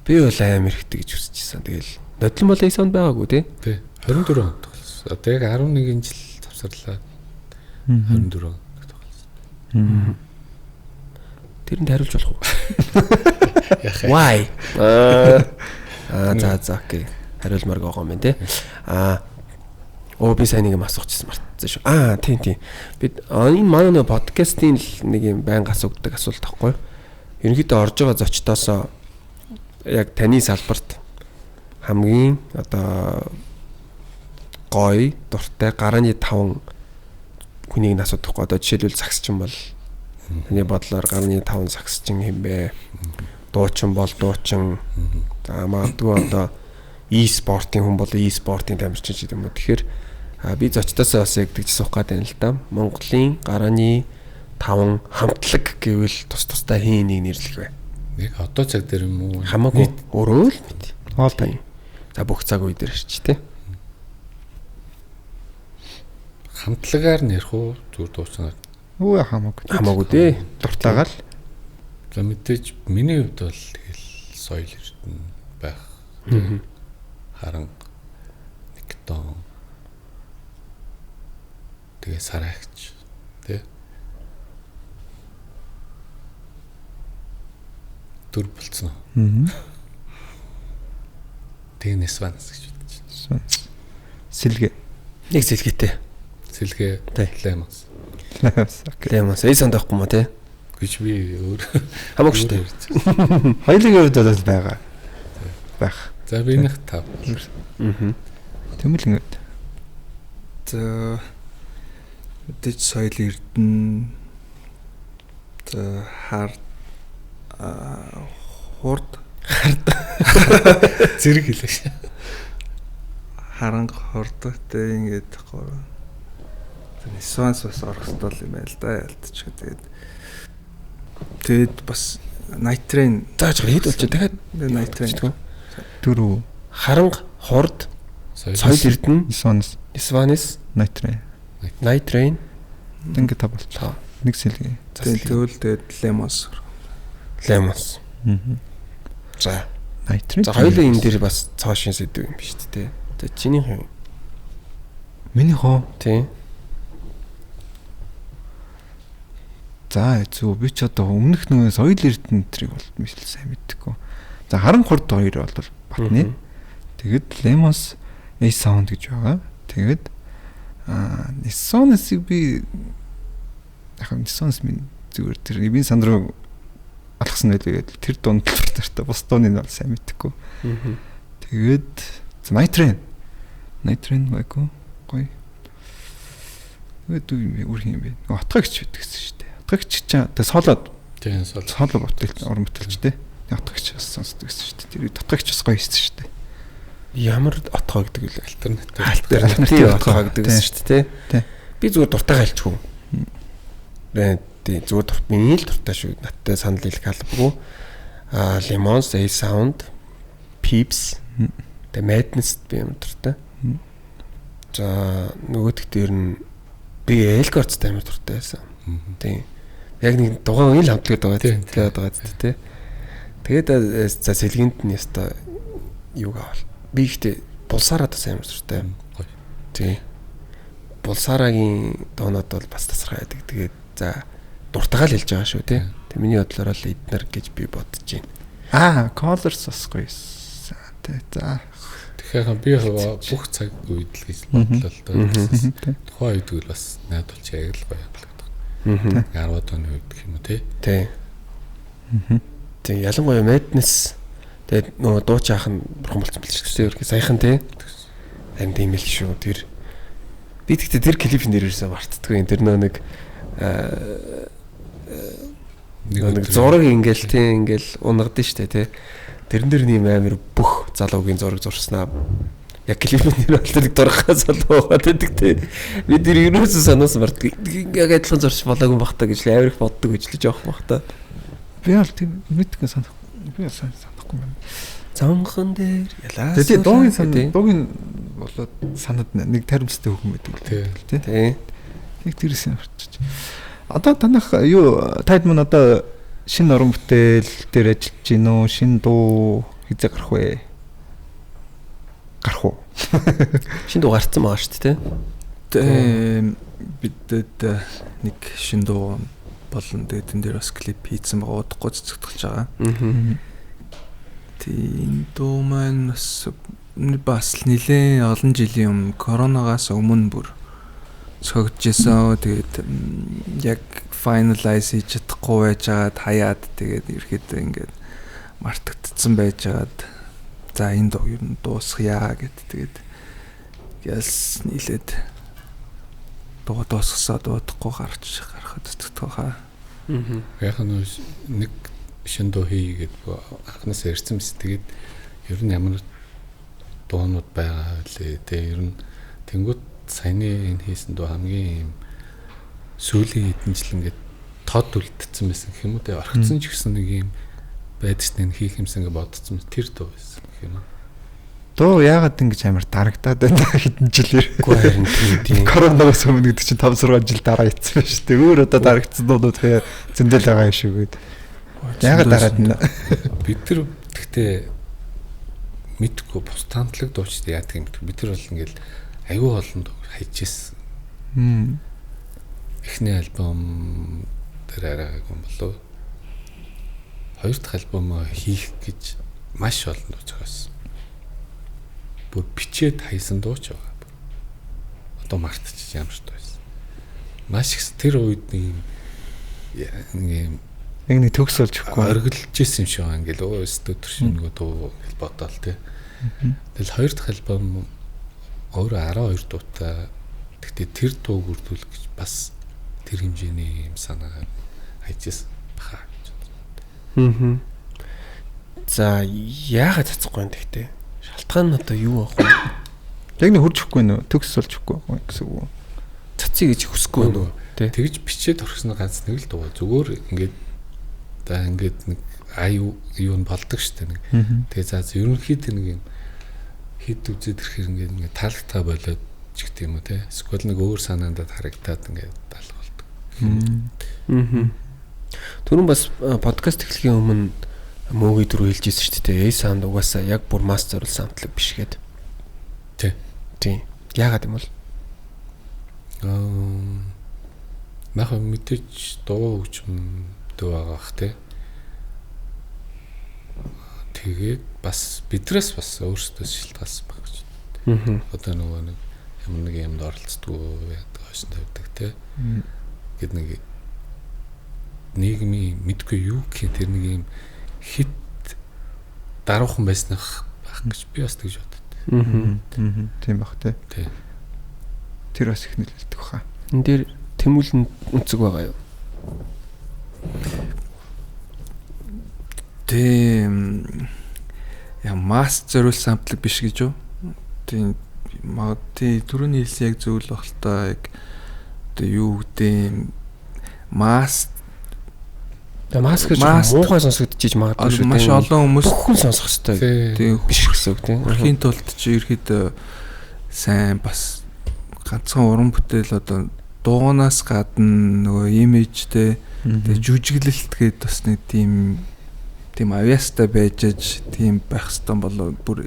Би бол амар ихтэй гэж хүсэж байсан. Тэгэл нодлон бол A-Sound байгаагүй тий. Тий. 24 онд тоглосон. Одоо яг 11 жил завсарлаа. 24 онд тоглосон. Тэрэнд хариулж болох уу? Яхаа. Why? Аа за окей. Хариулмаар байгаа юм байна тий. Аа би сайн нэг юм асуучихсан мартсан шүү. Аа тийм. Бид энэ манай нэг подкастын л нэг юм байнга асуудаг асуулт байхгүй юу? Ерөнхийдөө орж байгаа зочдоосоо яг таны салбарт хамгийн одоо гоё, дуртай гарааны 5 хүнийг нь асуудаг байхгүй. Одоо жишээлбэл сагсчин бол таны бодлоор гарааны 5 сагсчин хэм бэ? Дуучин бол дуучин. За магадгүй одоо e-спортын хүн бол e-спортын тамирчин ч гэдэг юм уу. Тэгэхээр би зочдоосоо бас яг тэгж асуух гээд байна л да. Монголын гарааны 5 хамтлаг гэвэл тус тусдаа хийн нэг нэрлэх вэ? Яг одоо цаг дээр юм уу? Хамаагүй өөрөө л мэд. Хоол тань. За бүх цаг үе дээр ч тий. Хамтлагаар нэрх үү? Зүгээр дуучнаар. Үгүй хамаагүй. Хамаагүй дээ. Дуртайгаа л. За мэдээж миний хувьд бол тэгэл соёл эрдэнэ байх. Харанга, Никтон. Тэгээ сараагч тий. Дүр болцсон уу? Тэгээ Несванс гэж бодож байна. Сэлгэ. Нэг сэлгээтэй. Сэлгээ Lemons. Lemons. A-Sound байхгүй мó тий? Гэж би өөр хамаагүй шүү дээ. Хоёулын хувьд бол байгаа. Байх. За би нэг 5. Тэмэл ингээд. За мэдээж соёл эрдэнэ. За хар хурд зэрэг хэлээ ш. Харанга хурд тэг ингээд гурав. Нисванс бас орох хэрэгтэй юм байна л да ялтч. Тэгээд бас Night Train зааж хэд болчих дахиад Night Train дөрөв. Харанга, хурд, соёл эрдэнэ, Нисванс, Нисванс, Night Train. Night Train. Ингээд та болчихлоо. Нэг сэлгээ. Тэгвэл тэгээд Lemons. Lemons. За. Night Train. За хоёулаа энэ дээр бас цоошин сэдв юм биш үү те. За чинийх юм. Миний хоо. Тий. За зү би ч одоо өмнөх нөгөө соёл эрдэнэ тэрийг бол мисэл сайн мэдэхгүй. За харан хурд хоёр бол батны. Тэгэд Lemons A Sound гэж байгаа. Тэгээд Nissan-ыг би яг Nissan минь зүгээр тэр Ивэн сан руу алхсан байлээ гэдэг. Тэр дуунд л дуртай. Бус дууны нь бол сайн мэдэхгүй. Тэгээд Night Train. Night Train гайгүй. Гоё. Тэгээд юу юм бэ? Отгойгч байдаг гэсэн шүү дээ. Отгойгч чинь тэгээ соло Тийм соло. Соло бүтээл уран бүтээлч те. Отгойгч бас сонсдог гэсэн шүү дээ. Тэр үед отгойгч бас гоё хийсэн шүү дээ. Ямар отгой гэдэг вэ? Альтернатив. Альтернатив отгой гэдэг гэсэн шүү дээ. Тий. Би зүгээр дуртайгаа хэлчихв. Тий, зүгээр дурт миний л дуртай шүү. Надтай санал хэлэх албагүй. Аа, Lemons, A Sound, Peeps, тэгээ Madness би юм дуртай. За, нөгөөх дээр нь би Elgort-тай амар дуртай байсан. Тий. Яг нэг дугаан үеийн л хамтлаг байгаа тийм байгаа тий. Тэгээд за сэлгэнд нь ёстой юуг авал. Би ихтэй Булсараад бас амар дуртай. Гоё. Тий. Булсарагийн дуунууд бол бас тасархай байдаг. Тэгээд за дуртайгаа л хэлж байгаа шүү тий. Тэг миний бодлоор л эднэр гэж би бодож байна. Аа, Colors бас гоё юмсан. Тий. За. Тэгэхээр би бүх цаг үед л гэж бодлоо л доо. Тухайн үед л бас найдвалч яг л гоё хамтлаг. 10-аад оны үед гэх юм уу тий. Тий. Тий, ялангуяа Madness тэгээд нөгөө дууч аах нь бурхан болсон бэл шүү дээ. Саяхан тий. Харин тийм л шүү. Тэр би тэгтээ тэр клипэн дээр ерөөсөө мартдаггүй. Тэр нөгөө нэг нэг зураг ингээл тий ингээл унагдсан шүү дээ тий. Тэрэн дээр нэм амар бүх залуугийн зураг зурснаа. Яг клипэн дээр бол нэг дурхаа залуу байгаа гэдэг тий. Би тэр ерөөсөө санаас мартдаг. Яг адилхан зурч болоогүй бах та гэж амар их боддог гэж л жоох бах та. Би бол тийм мэдгүй санах. Би бол санахгүй юм. Цонхон дээр ялаас. Тэгээ дуугийн сан дуугийн болоод санаад нэг таримцтай хөхөн байдаг л тий. Тий. Нэг тэрээс авчиж. Одоо танах юу таад мөн одоо шинэ уран бүтээл дээр ажиллаж гин үү? Шинэ дуу хизээ гарах вэ? Гарах уу? Шинэ дуу гарцсан байгаа шүү дээ, тий. Бидэд нэг шинэ дуу болон тэгээд энэ дээр бас клип хийсэн байгаа, удахгүй цэцэгдэж байгаа. Тий, энэ дуу маань бас нэлээд олон жилийн өмнө коронавигоос өмнө бүр цогдож исэн. Тэгээд яг finalize хийж чадахгүй байжгаад хаяад тэгээд ерөөхдөө ингээд мартагдсан байжгаад за энэ дуу ер нь дуусгая гэд тэгээд ялс нийлээд дуу дуусгасаа дуудахгүй гарч гарахад зүтгэх хаа. Яг нэг шинэ дуу хий гэд анхнаасаа ярьсан биз. Тэгээд ер нь ямар дуунууд байгаа вэ? Тэ ер нь тэнгуут саяны энэ хийсэн дуу хамгийн юм сүүлийн хэдэн жил ингээд тод үлдсэн байсан гэх юм уу те, орхицсан ч гэсэн нэг юм байдаг ч нэг хийх юмсан ингээд бодсон тэр дуу байсан гэх юм уу. Дуу яагаад ингэж амар дарагдаад байна хэдэн жилээр. Үгүй харин тийм. Коронавигоос өмнө гэдэг чинь 5-6 жил дараа ицсэн байна шүү дээ. Өөр одоо дарагдсан дуунууд зөндөл байгаа юм шиг гээд. Яагаад дараад байна? Бид тэр тэгтээ мэдгүй бус тантлаг дуучид яадаг юм бэ? Бид тэр бол ингээд аюу олон дуу хайж ирсэн. Эхний альбом дээр арай гайгүй болов. Хоёр дахь альбомоо хийх гэж маш олон дуу зохиосон. Бүр бичээд хайсан дуу ч байгаа. Одоо мартчих ямар ч дуу байсан. Маш их тэр үед нэг юм нэг нэг төгс болж өгөхгүй оргилж исэн юм шиг байгаа. Ингээл өө өстө төр шинэ нөгөө дуу ингээл бодоол тий. Тэгэл хоёр дахь альбом өөрөө 12 дуутай. Тэгтээ тэр дууг үрдүүлэх гэж бас тэр хэмжээний юм санаа хайжсэн баха гэж бодсон. За яагаад цацхгүй юм тэгтээ? Шалтгаан нь одоо юу аах вэ? Яг нэг хурж өгөхгүй нөө, төгс болж өгөхгүй гэсэн үг үү? Цацъя гэж хүсэхгүй нөө. Тэгж бичээд орхисон ганц нэг л дуу. Зүгээр ингээд за ингээд нэг ай юу нь болдог штэ нэг. Тэгээ за ерөнхийдөө нэг юм хэд үзээд ирэхээр ингээд ингээд таалагдгаа болоод ч гэдэг юм уу те. Эсвэл нэг өөр санаандаа харагдаад ингээд алга болдог. Түрүүн бас подкаст эхлэхийн өмнө мөөгийн дөрөв хэлж ирсэн шүү дээ. A-Sound угаасаа яг бүр масс зориулсан хамтлаг биш гээд. Тий. Тий. Яагаад юм бол? Яг мэдээж дуу хөгжмөдөө байгаа бах те. Тэгээд бас бидрээс бас өөрсдөөс шилтгаалсан баг гэж. Одоо нөгөө нэг ямар нэг юмд оролцдгоо яадаг хойш тавьдаг те. Гэт нэг нийгмийн мэдгүй юу гэх тэр нэг юм хит даруухан байснах байх гэж би бас тэгж бодод. Тийм бах тий. Тий. Тэр бас их нөлөөлдөг хаа. Энэ дээр тэмүүлэн өнцөг байгаа юу? Тийм. Я масс зориулсан хамтлаг биш гэж юу? Тийм магадгүй түрүүний хэлсэн яг зөв л баг л та яг одоо юу гэдэг масс Тэгээ маск гэж муухай сонсогдчихэж магадгүй шүү дээ. Маш олон хүмүүс бүх хүн сонсох ёстой. Тийм биш гэсэн үг тийм. Хүрэхийн тулд чи ерөөдөө сайн бас ганцхан уран бүтээл одоо дуунаас гадна нөгөө имижтэй тэгээ жүжиглэлт гээд бас нэг тийм авьяастай байж аж тийм байх хэвээр болоо бүр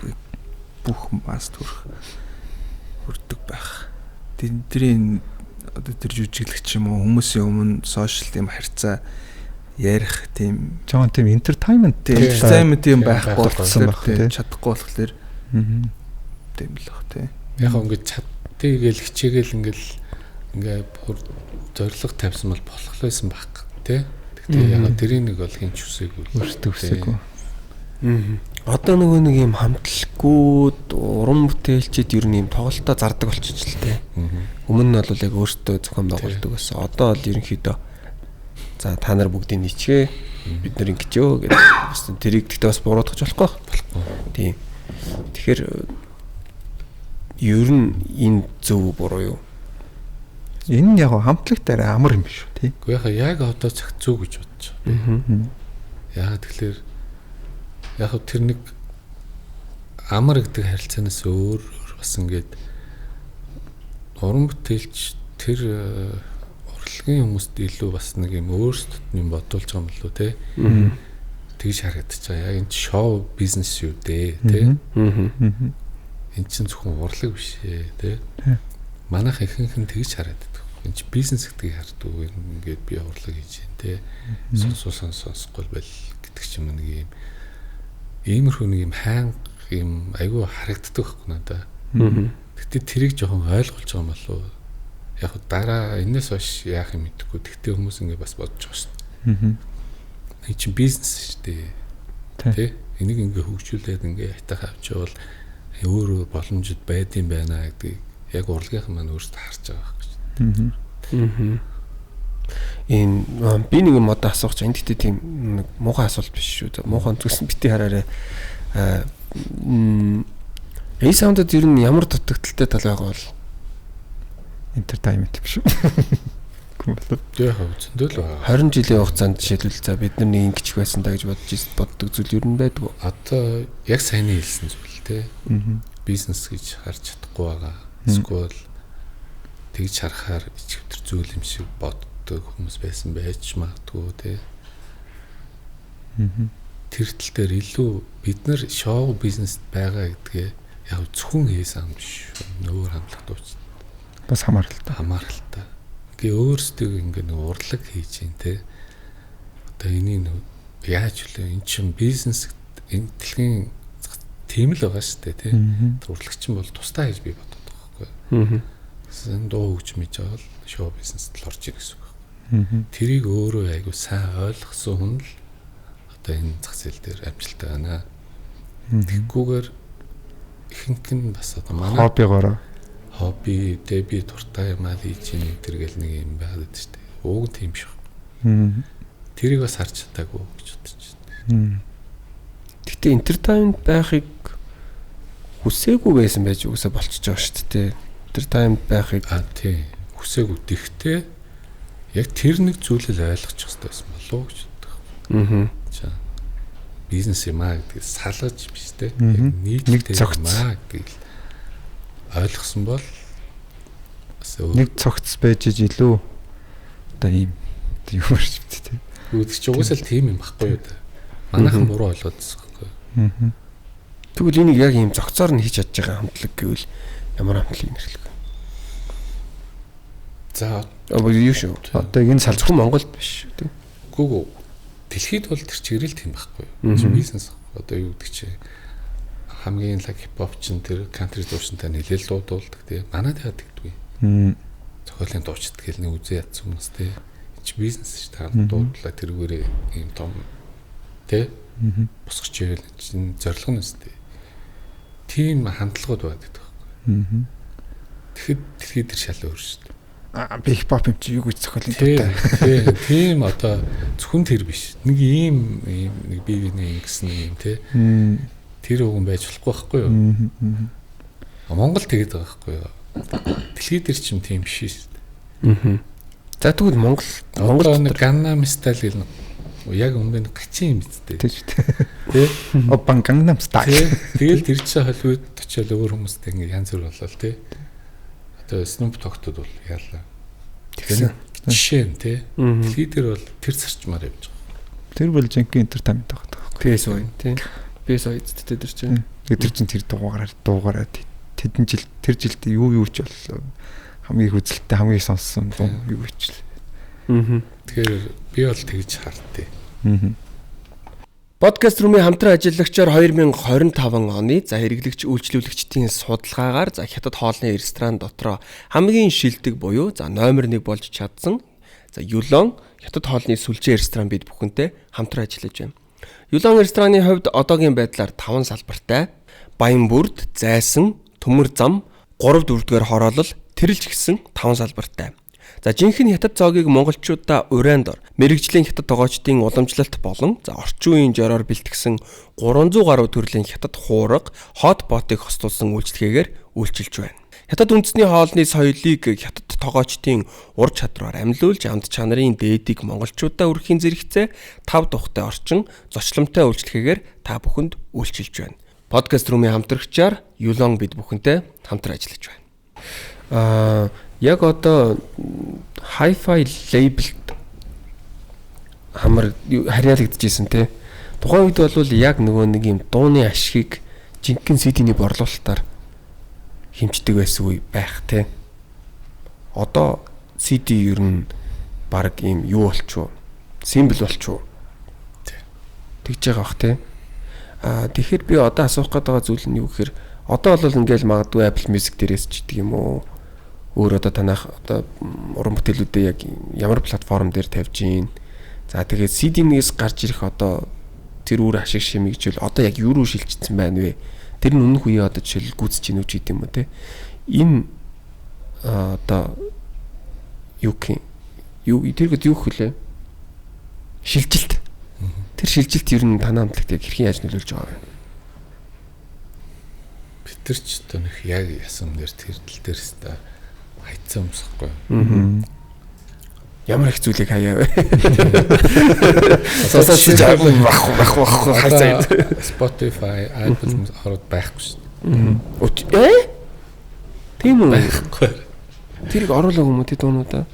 бүх масс төрөх хүрдэг байх. Тэдний одоо тэр жүжиглэгч юм уу хүмүүсийн өмнө сошиал тийм харьцаа ярих тийм жоон тийм entertainment entertainment юм байхгүй болохоор чадахгүй болохоор тийм л бах тий. Яг ингээд чаддгийг л хичээгээл ингээд ингээ бүр зориг тавьсан бол болох л байсан байх тий. Тэгтээ яг тэрийг нэг бол хин ч үсээгүй. Өөртөө үсээгүй. Одоо нөгөө нэг юм хамтлаггүйд уран бүтээлчид ер нь юм тоглолтоо зардаг болчих л тий. Өмнө нь бол яг өөртөө зохион байгуулдаг байсан. Одоо бол ерөнхийдөө за та нар бүгдийг нийчгээ бид нар ингэжөө гэдэг бас тэрийг тэгтээ бас буруутгах болохгүй. Тийм. Тэгэхээр ер нь энэ зөв буруу юу? Энэ нь яг хамтлагт арай амар юм биш үү тий. Үгүй яг одоо цагт зөв гэж бодож байгаа. Яг тэгэхээр яг тэр нэг амар гэдэг харилцаанаас өөр бас ингээд уран бүтээлч тэр урлагийн хүмүүст илүү бас нэг юм өөрсдөд нь юм бодуулж байгаа юм болов уу те. Тэгж харагдаж байгаа. Яг энэ шоу бизнес юу дээ те. Энэ чинь зөвхөн урлаг биш ээ те. Манайх ихэнх нь тэгж харагддаг. Энэ чинь бизнес гэдгийг харддаг. Ингээд би урлаг хийж байна те. Сонсоо сонсохгүй байл гэдэг ч юм нэг юм иймэрхүү нэг юм хайнга юм айгүй харагддаг байхгүй надаа. Гэтэ тэрийг жоохон ойлгуулж байгаа юм болов уу? Яг дараа энэс хойш яах юм мэдэхгүй. Тэгтээ хүмүүс ингэ бас бодож байгаа шүү дээ. Энэ чинь бизнес шүү дээ. Тэ? Энийг ингэ хөгжүүлээд ингэ хайтах авчвал өөр боломжид байдсан байна гэдгийг яг урлагийнхан маань өөрсдөө харж байгаа байхгүй шүү. Энэ би нэг юм одоо асуух чинь энэ гэхдээ тийм нэг муухай асуулт биш шүү. Муухай зүгс бити хараарай. A Sound-д ер нь ямар дутагдaltaй тал байгаа бол entertainment биш үү? Яг зөндөл байгаа. 20 жилийн хугацаанд жишээлбэл за бид нар нэг ингэчих байсан даа гэж бодож боддог зүйл ер нь байдгүй. Одоо яг саяны хэлсэн зүйл те. Бизнес гэж харж чадахгүй байгаа. Эсвэл тэгж харахаар ичвтер зүйл юм шиг боддог хүмүүс байсан байж магадгүй те. Тэр тал дээр илүү бид нар шоу бизнест байгаа гэдгээ яг зөвхөн хийсэн юм биш. Нөөр хамтлаг дууч бас хамааралтай. Хамааралтай. Ингээ өөрсдөө ингээ нэг урлаг хийж юм те. Одоо энийг яаж вэ? Эн чинь бизнес энэ дэлхийн тийм л байгаа шүү дээ те. Урлагч нь бол тусдаа гэж би боддог байхгүй. Энэ дуу хөгжим хийж байгаа л шоу бизнест л орж ирэх гэсэн үг байхгүй. Тэрийг өөрөө айгу сайн ойлгосон хүн л одоо энэ зах зээл дээр амжилттай байна. Тэгхгүйгээр ихэнх нь бас одоо манай хоббигоороо хобби тэ би дуртай юм аа хийж ийн энэ гэл нэг юм байгаад байдаг шүү дээ. Ууг нь тийм биш. Тэрийг бас харж чадаагүй гэж бодож байна. Гэтэ entertainment байхыг хүсээгүй байсан байж угсаа болчихж байгаа шүү дээ. Entertainment байхыг тий хүсээгүй. Тэгтээ яг тэр нэг зүйлийг ойлгочих хэрэгтэй байсан болов уу гэж боддог. За бизнес юм аа гэдгийг салгаж биш те. Яг нийтлэлтэй юм аа гэдгийг ойлгосон бол бас нэг цогц байж илүү одоо ийм юм шиг тий. Үүдэх чи угаасаа л тийм юм баггүй юу да. Манайхан буруу ойлгоодсон байхгүй. Тэгвэл энийг яг ийм зогцоор нь хийж чадж байгаа хамтлаг гэвэл ямар хамтлагийг нэрлэх вэ? За юу шүү. Одоо энэ салж зөвхөн Монголд биш тий. Үгүй ээ. Дэлхийд бол тэр чигээрэл тийм байхгүй юу. Бизнес одоо юу гэдэг чи хамгийн лаг хипхоп чинь тэр кантри дуушинтай нэлээл дуудуулдаг тий. Манайд яадаг гэдгүй. Зохиолын дуучид гэл нэг үзээ ядсан хүмүүс тий. Чи бизнес шүү дээ. Дуудлаа тэргүүрээ ийм том тэ босгоч ивэл чинь зорилго нь үстэй. Тийм хандлагууд байдаг байхгүй. Тэгэхэд дэлхийд тэр шал өөр шүү дээ. Аа би хипхоп юм чи юу гэж зохиолын дуртай. Тийм одоо зөвхөн тэр биш. Нэг ийм ийм нэг бие биенээ ингэсэн юм те. Тэр үгэн байж болохгүй байхгүй юу? Монгол тэгээд байгаа байхгүй юу? Дэлхийд тэр чим тийм биш шүү дээ. За тэгвэл Монгол нэг Gangnam Style гэл яг өмнө нь гачин юм биз дээ. Тийм шүү дээ. Тэ? Опан Gangnam Style. Тэгэл тэр чинь Холливуд очиад өөр хүмүүстэй ингэ янз бүр болол тэ. Одоо Snoop Dogg-тод бол яалаа. Тэгсэн. Жишээ нь тэ. Дэлхий дээр бол тэр зарчмаар явж байгаа. Тэр бол жинхэнэ entertainment байгаа байхгүй. PS2 тий. PS2 эцтэй тэр чинь. Тэр чинь тэр дуугаараа тэдэн жил тэр жилд юу ч боллоо. Хамгийн их үзэлттэй хамгийн их сонссон дуу юу ч л. Тэгэхээр би бол тэгж хардтыг. Подкаст рүүмийн хамтран ажиллагчаар 2025 оны за хэрэглэгч үйлчлүүлэгчдийн судалгаагаар за хятад хоолны ресторан дотроо хамгийн шилдэг буюу за номер 1 болж чадсан за Юлон хятад хоолны сүлжээ ресторан бид бүхэнтэй хамтран ажиллаж байна. Юлон рестораны хувьд одоогийн байдлаар 5 салбартай Баянбүрд, Зайсан, Төмөр зам, 3 4-р хороолол тэрэлж гисэн 5 салбартай. За жинхэнэ хятад зоогийг монголчуудаа урайнд ор мэрэгжлийн хятад тогоочдын уламжлалт болон за орчин үеийн жороор бэлтгэсэн 300 гаруй төрлийн хятад хуурга хот ботыг хостуулсан үйлчлэгээгээр үйлчилж байна. Хятад үндэсний хоолны соёлыг хятад тогоочдын ур чадвараар амьлуулж амт чанарын дээдийг монголчуудаа өрхийн зэрэгцээ 5 тухтай орчин зочломтой үйлчлэгээгээр та бүхэнд үйлчилж байна. Подкаст рүүмийн хамтрагчаар Юлон бид бүхэнтэй хамтран ажиллаж байна. Яг одоо hi-fi label-д хамар харьяалагдчихсэн те. Тухайн үед бол яг нөгөө нэг юм дууны ашигыг жинхэнэ CD-ний борлуулалтаар хэмждэг байсан үе байх те. Одоо CD ер нь баг ийм юу болчихов? Симбол болчихов. Тэгж байгаа бах те. Тэгэхээр би одоо асуух гээд байгаа зүйл нь юу гэхээр одоо бол ингээл магадгүй Apple Music дээрээс ч гэдэг юм уу? Өөр одоо танах одоо уран бүтээлүүдээ яг ямар платформ дээр тавьж гин. За тэгээд CD-нээс гарч ирэх одоо тэр үр ашиг шимийг жишээл одоо яг юу руу шилжчихсэн байна вэ? Тэр нь өмнөх үеэ одоо жишээл гүйцэж гин үү ч гэдэм юм уу те. Энэ одоо юу гэх юм? Юу тэргэд юу хөлөө? Шилжилт. Тэр шилжилт ер нь танаа хамтлагт яг хэрхэн яаж нөлөөлж байгаа вэ? Бид нар ч одоо нэг яг ясан дээр тэр тал дээр өстой хайцсан юмсахгүй. Ямар их зүйлийг хаяа вэ? Сонсож авах хайцаа. Spotify, Apple ороод байхгүй шүү дээ. Тийм үү? Байхгүй. Тэрийг оруулаагүй юм уу тий дуунуудаа?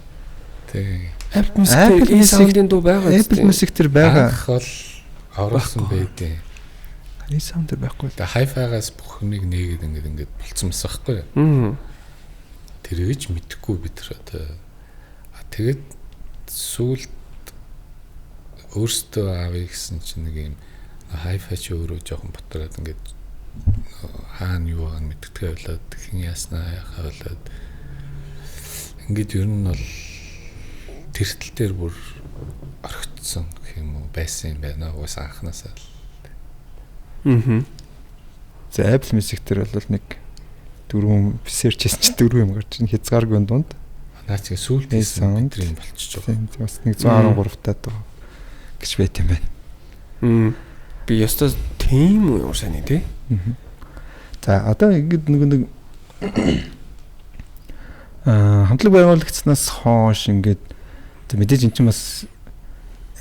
Тий. Apple Music sound-ын дуу байгаа үү? Apple Music тэр байгаа. Анх бол оруулсан байдیں۔ E-sound тэр байхгүй. Тэгээ hi-fi-гаас бүх юмыг нээгээд ингээд болцсон байсан байхгүй юу? Тэрэж мэдэхгүй бид нар одоо тэгээд сүүлд өөртөө авъя гэсэн чинь нэг юм hi-fi чи өөрөө жоохон ботроод ингээд хаана юу байгааг мэддэгтэй болоод хэн яаснаа яхаа болоод ингээд ер нь бол тэр тал дээр бүр орхицсон гэх юм уу байсан юм байна угаасаа анханасаа л. За Apple Music дээр бол нэг дөрвөн search хийсэн чинь дөрвөн юм гарч ин хязгааргүй дунд. Наа чи сүүлд хийсэн бидний юм болчихж байгаа. Бас нэг 113 таа дуу гэж байт юм байна. Би ёстой тийм үү ямар сайн тий. За одоо ингээд нэг хамтлаг байгуулагдсанаас хойш ингээд мэдээж эн чинь бас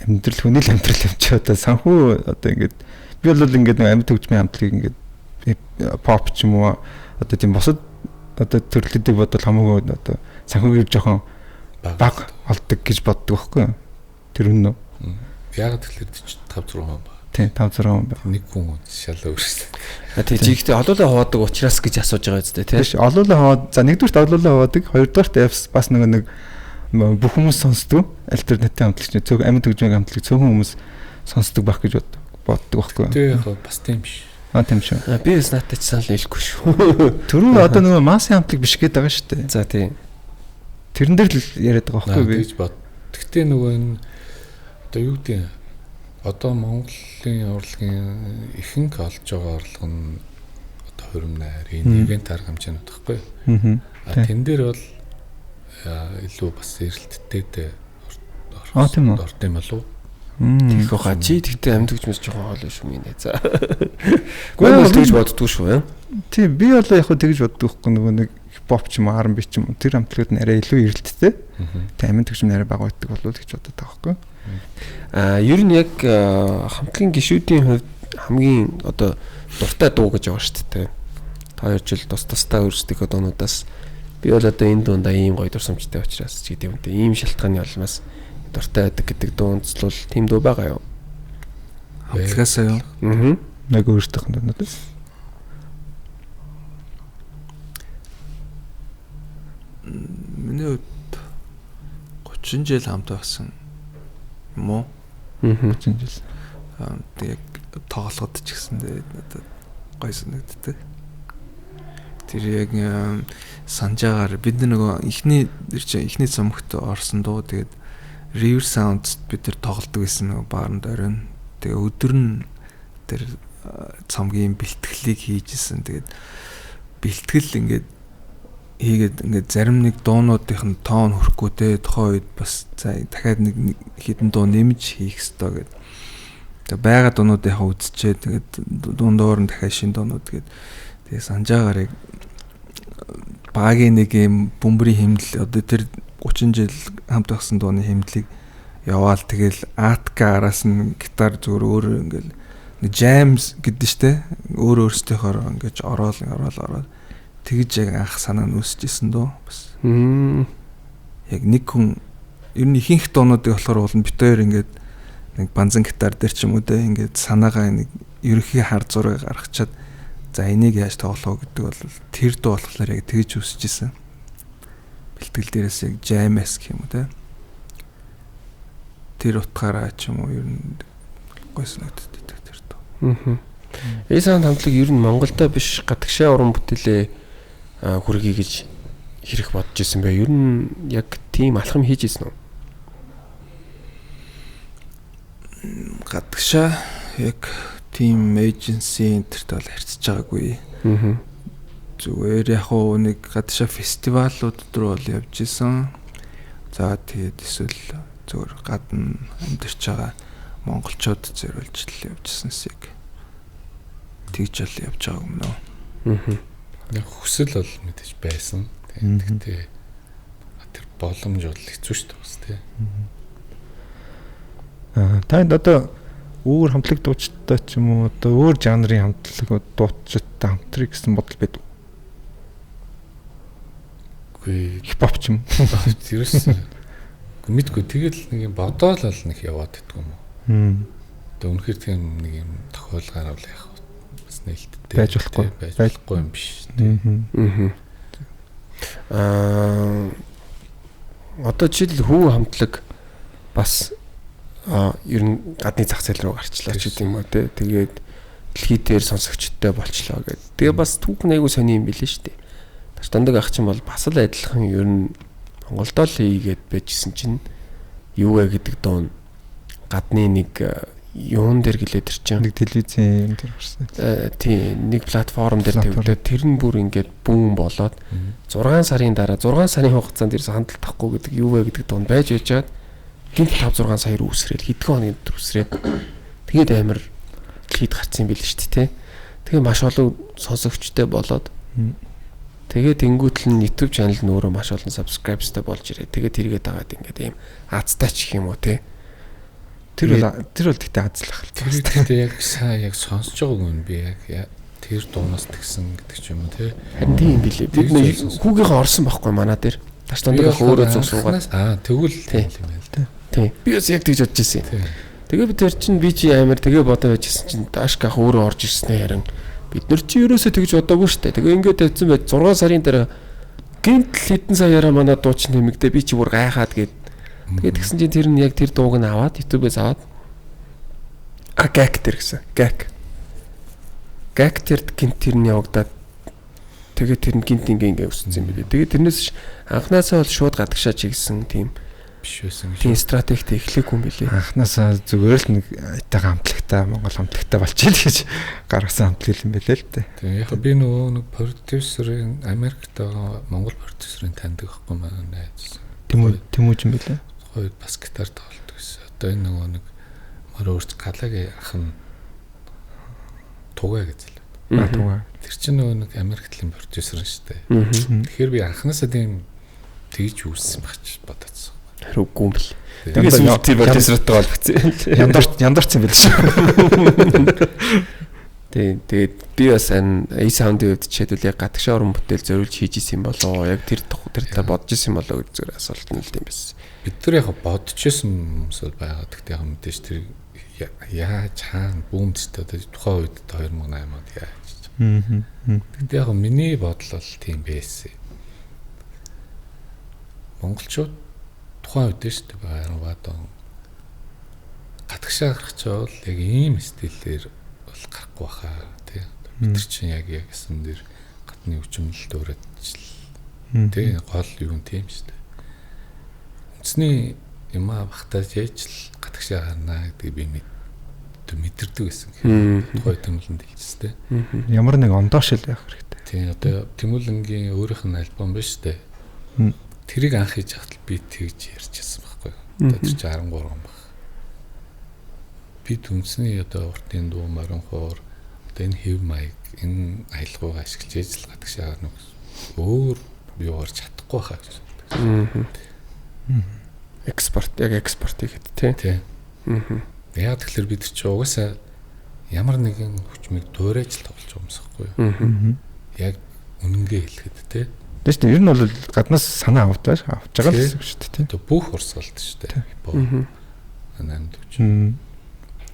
амьдрал хүний л амьдрал юм чи одоо санхүү одоо ингээд би бол ингээд нэг амьд хөгжмийн хамтлагийг ингээд pop ч юм уу одоо тийм бусад одоо төрлөдийг бодвол хамаагүй одоо санхүүгийн жоохон бага олдог гэж боддог байхгүй юу? Тэр үнэн үү? Яг тэгэхээр 5 6 хүн байна. Тийм 5 6 хүн байна. Нэг хүн шал өөрсөн. А тий жигтэй олоолаа хуваадаг учраас гэж асууж байгаа үстэй тий. Биш олоолаа хуваад за нэгдүгürt олоолаа хуваадаг, хоёрдугаарт бас нөгөө нэг бүх хүмүүс сонсдог. Альтернатив хамтлагч цөөх амьд хөгжмийн хамтлаг цөөхөн хүмүүс сонсдог байх гэж боддог байхгүй юу? Тий яг бас тийм биш. А тийм шүү. Би бас надтай ч санал нийлэхгүй шүү. Түрүү одоо нөгөө массын хамтлаг биш гээд байгаа шүү дээ. За тий. Тэрэн дээр л яриад байгаа байхгүй би. Тэгж бод. Гэхдээ нөгөө энэ одоо юу гэдэг одоо Монголын урлагийн ихэнх олж байгаа орлого нь одоо хурим найр, энэ ивент арга хэмжээнүүд байхгүй юу? А тэн дээр бол илүү бас эрэлттэй орд юм болов уу? Тэгэх баха. Чи тэгтээ амьд хөгжмөс жоохон хоол шүү минь. За. Гэхдээ бол тэгж боддгоо шүү. Тийм би бол яг хөө тэгж боддог хгүй нөгөө нэг хипхоп ч юм уу R&B ч юм уу тэр хамтлагууд нь арай илүү эрэлттэй. Тэг амьд хөгжим нь арай бага байдаг болов гэж боддог байхгүй. Аа ер нь яг хамтлагийн гишүүдийн хувьд хамгийн одоо дуртай дуу гэж байгаа шүү дээ. Та хоёр жил тус тусдаа өөрсдийнхөө дуунуудаас би бол одоо энэ дундаа ийм гоё дурсамжтай учраас ч гэдэг юм те ийм шалтгааны улмаас дуртай байдаг гэдэг дуу онцлол тийм дуу байгаа юу? Хамтлагаасаа юу? Аа. Яг өөрсдийнх нь дуунуудаас. Миний хувьд 30 жил хамт байсан юм уу? Аа. 30 жил. Тэг яг тоглоход ч гэсэндээ надад гоё санагддаг. Тэр яг санджаагаар бид нөгөө эхний тэр чинь эхний цомогт орсон дуу тэгээд River Sound бид тэр тоглодог байсан нөгөө бааранд оройн. Тэгээ өдөр нь тэр цомгийн бэлтгэлийг хийжсэн. Тэгээд бэлтгэл ингээд хийгээд ингээд зарим нэг дуунуудынх нь тоон хүрэхгүй те тухайн үед бас за дахиад нэг хэдэн дуу нэмж хийх ёстой гэд. Тэгээ байгаа дуунуудынхаа үзчихэд тэгээд дундуур нь дахиад шинэ дуунууд гээд тэгээ санджаагаар яг багийн нэг юм бөмбөрийн хэмнэл одоо тэр 30 жил хамт байсан дууны хэмнэлийг яваал тэгэл атка араас нь гитар зүгээр өөрөө ингээл нэг jams гэдэг штэ өөр өөрсдийнхөөр ингэж ороод ороод ороод тэгж яг анх санаа нь үүсэж исэн дөө бас. Яг нэг хүн ер нь ихэнх дуунуудыг болохоор бол бит хоёр ингээд нэг банзан гитар дээр ч юм уу те ингээд санаагаа нэг ерөнхий хар зургийг гаргачаад за энийг яаж тоглох вэ гэдэг бол тэр дуу болохоор яг тэгж үүсэж исэн. Бэлтгэл дээрээс яг jam-с гэх юм уу те. Тэр утгаараа ч юм уу ер нь гой санагддаг тэр дуу. Аа. A-Sound хамтлаг ер нь Монголдо биш гадагшаа уран бүтээлээ хүргэе гэж хэрэг бодож исэн бэ? Ер нь яг тийм алхам хийж исэн үү? Гадагшаа яг тийм эйженси энтерт бол харьцаж байгаагүй. Аа. Зүгээр яг уу нэг гадагшаа фестивалууд руу бол явж исэн. За тэгээд эсвэл зүгээр гадна амьдарч байгаа монголчууд зориулж л явж ирсэнс яг тэгж л явж байгаа юм нөө. Аа. Яг хүсэл бол мэдээж байсан. Тэгтээ тэр боломж бол хэцүү шүү дээ бас тий. Аа танд одоо өөр хамтлаг дуучидтай ч юм уу одоо өөр жанрын хамтлаг дуучидтай хамтрыг гэсэн бодол байдаг. Үгүй хипхоп ч юм. Ерөөсөн. Мэдгүй тэгэл нэг юм бодоол бол нэг яваад идэх юм уу. Одоо үнэхээр тийм нэг юм тохиол гарвал яах вэ? Бас нээлттэй байж болохгүй. Байж болохгүй юм биш. Аа одоо жишээл хүү хамтлаг бас ер нь гадны зах зээл рүү гарчлаа ч гэдэг юм уу те. Тэгээд дэлхий дээр сонсогчдтой болчлоо гэдэг. Тэгээ бас түүх нь айгүй сони юм билээ шүү дээ. Тач дандаг ах чинь бол бас л адилхан ер нь Монголдо л хийгээд байжсэн чинь юу вэ гэдэг дуун гадны нэг юун дээр гэлээ тэр чинь нэг телевизийн юм дээр гарсан. Тийм нэг платформ дээр тавигдаад тэр нь бүр ингээд бүүн болоод 6 сарын дараа 6 сарын хугацаанд ерөөсө хандлт тахгүй гэдэг юу вэ гэдэг дуун байж байжгаад гинт 5 6 сая руу үсрээл хэдхэн хоногийн дотор үсрээд тэгээд амар дэлхийд гарсан юм билээ шүү дээ тий. Тэгээ маш олон сонсогчтой болоод тэгээ тэнгуүтэл нь YouTube channel нь өөрөө маш олон subscribes-тай болж ирээ. Тэгээ тэргээд дагаад ингээд ийм азтай ч гэх юм уу тий. Тэр бол тэгтээ азлах. Тэр тэгтээ яг сайн яг сонсож байгааг юм би яг тэр дуунаас тэгсэн гэдэг ч юм уу тий. Харин тийм юм билээ. Бид нэг хүүгийнхээ орсон байхгүй манай дээр. Тач дундаа өөрөө зүг суугаад. Аа тэгвэл тийм юм байна л да. Тийм. Би бас яг тэгж бодож ирсэн. Тэгээ би тэр чинь би чи амар тэгээ бодоо байжсэн чинь Дашка ах өөрөө орж ирснээр харин бид нар чи ерөөсөө тэгж бодоогүй шүү дээ. Тэгээ ингээд тавьсан байж 6 сарын дараа гинт л хэдэн саяараа манай дуучин нэмэгдээ би чи бүр гайхаад гээд тэгээд тэгсэн чинь тэр нь яг тэр дууг нь аваад YouTube-ээс аваад гак тэр гэсэн. Гак. Гак тэр гинт тэр нь явагдаад тэгээ тэр нь гинт ингээ ингээ өссөн юм билээ. Тэгээ тэрнээс анхнаасаа бол шууд гадагшаа чигсэн тийм биш байсан гэж. Тийм стратегт эхлэегүй юм билээ. Анхнаасаа зүгээр л нэг айтайхан хамтлагтай Монгол хамтлагтай болчихъя л гэж гаргасан хамтлаг юм байлээ л дээ. Тийм яг би нөгөө нэг продюсерын Америкт байгаа Монгол продюсерын таньдаг байхгүй манай найз. Тэмүүж юм билээ. Хоёр бас гитар тоглодог гэсэн. Одоо энэ нөгөө нэг морь өөрч галаагийн ах нь Тугаа гэж л. Тугаа. Тэр чинь нөгөө нэг Америкт л продюсер шүү дээ. Тэгэхээр би анхнаасаа тийм тэгж үүссэн байх ч бодоцсон. Харин үгүй юм бэл. Тэгээ сүүлд тийм продюсертай холбогдсон. Яндарч юм бэл шүү. Тийм тэгээд би бас энэ A-Sound-ийн хувьд жишээлбэл яг гадагшаа уран бүтээл зориулж хийж исэн юм болоо яг тэр талаар бодож исэн болоо гэж зүгээр асуулт нь л тийм байсан. Бид нар яг бодож исэн хүмүүс бол байгаа. Гэхдээ яг мэдээж тэр яаж хаана бүүмдтэй одоо тухайн үед 2008 онд яаж. Гэхдээ яг миний бодол бол тийм байсан. Монголчууд тухайн үед шүү дээ 10-аад он гадагшаа гарах чавал яг ийм стилээр бол гарахгүй баха тий. Бид нар чинь яг гэсэн дэр гадны хүчмэл дуурайж тий гол юу юм тийм шүү дээ. Үндэсний юмаа багтааж яаж л гадагшаа гарна гэдгийг би мэдэрдэг байсан гэх. Тухайн Тэмүүлэнд хэлчихсэн тий. Ямар нэг ондоо шил байх хэрэгтэй. Тий одоо Тэмүүлэнгийн өөрийнх нь альбом байна шүү дээ. Тэрийг анх хийж байхад би тэгж ярьчихсан байхгүй юу. Одоо тэр чинь 13 он баг. Бид үндэсний одоо уртын дуу, морин хуур, одоо энэ хэв маяг, энэ аялгаугаа ашиглаж ээж л гадагшаа гарна өөр юугаар чадахгүй хаа гэж боддог. Экспорт, яг экспорт хийхэд тий. Тий. Яг тэгэхээр бид чинь угаасаа ямар нэгэн хүчмийг дуурайж л тоглож байгаа юм сахгүй юу. Яг үнэнгээ хэлэхэд тий. Тийм шүү дээ. Ер нь бол гаднаас санаа авч байгаа л гэсэн үг шүү дээ тий. Одоо бүх урсгалд шүү дээ. Хипхоп. 8 40.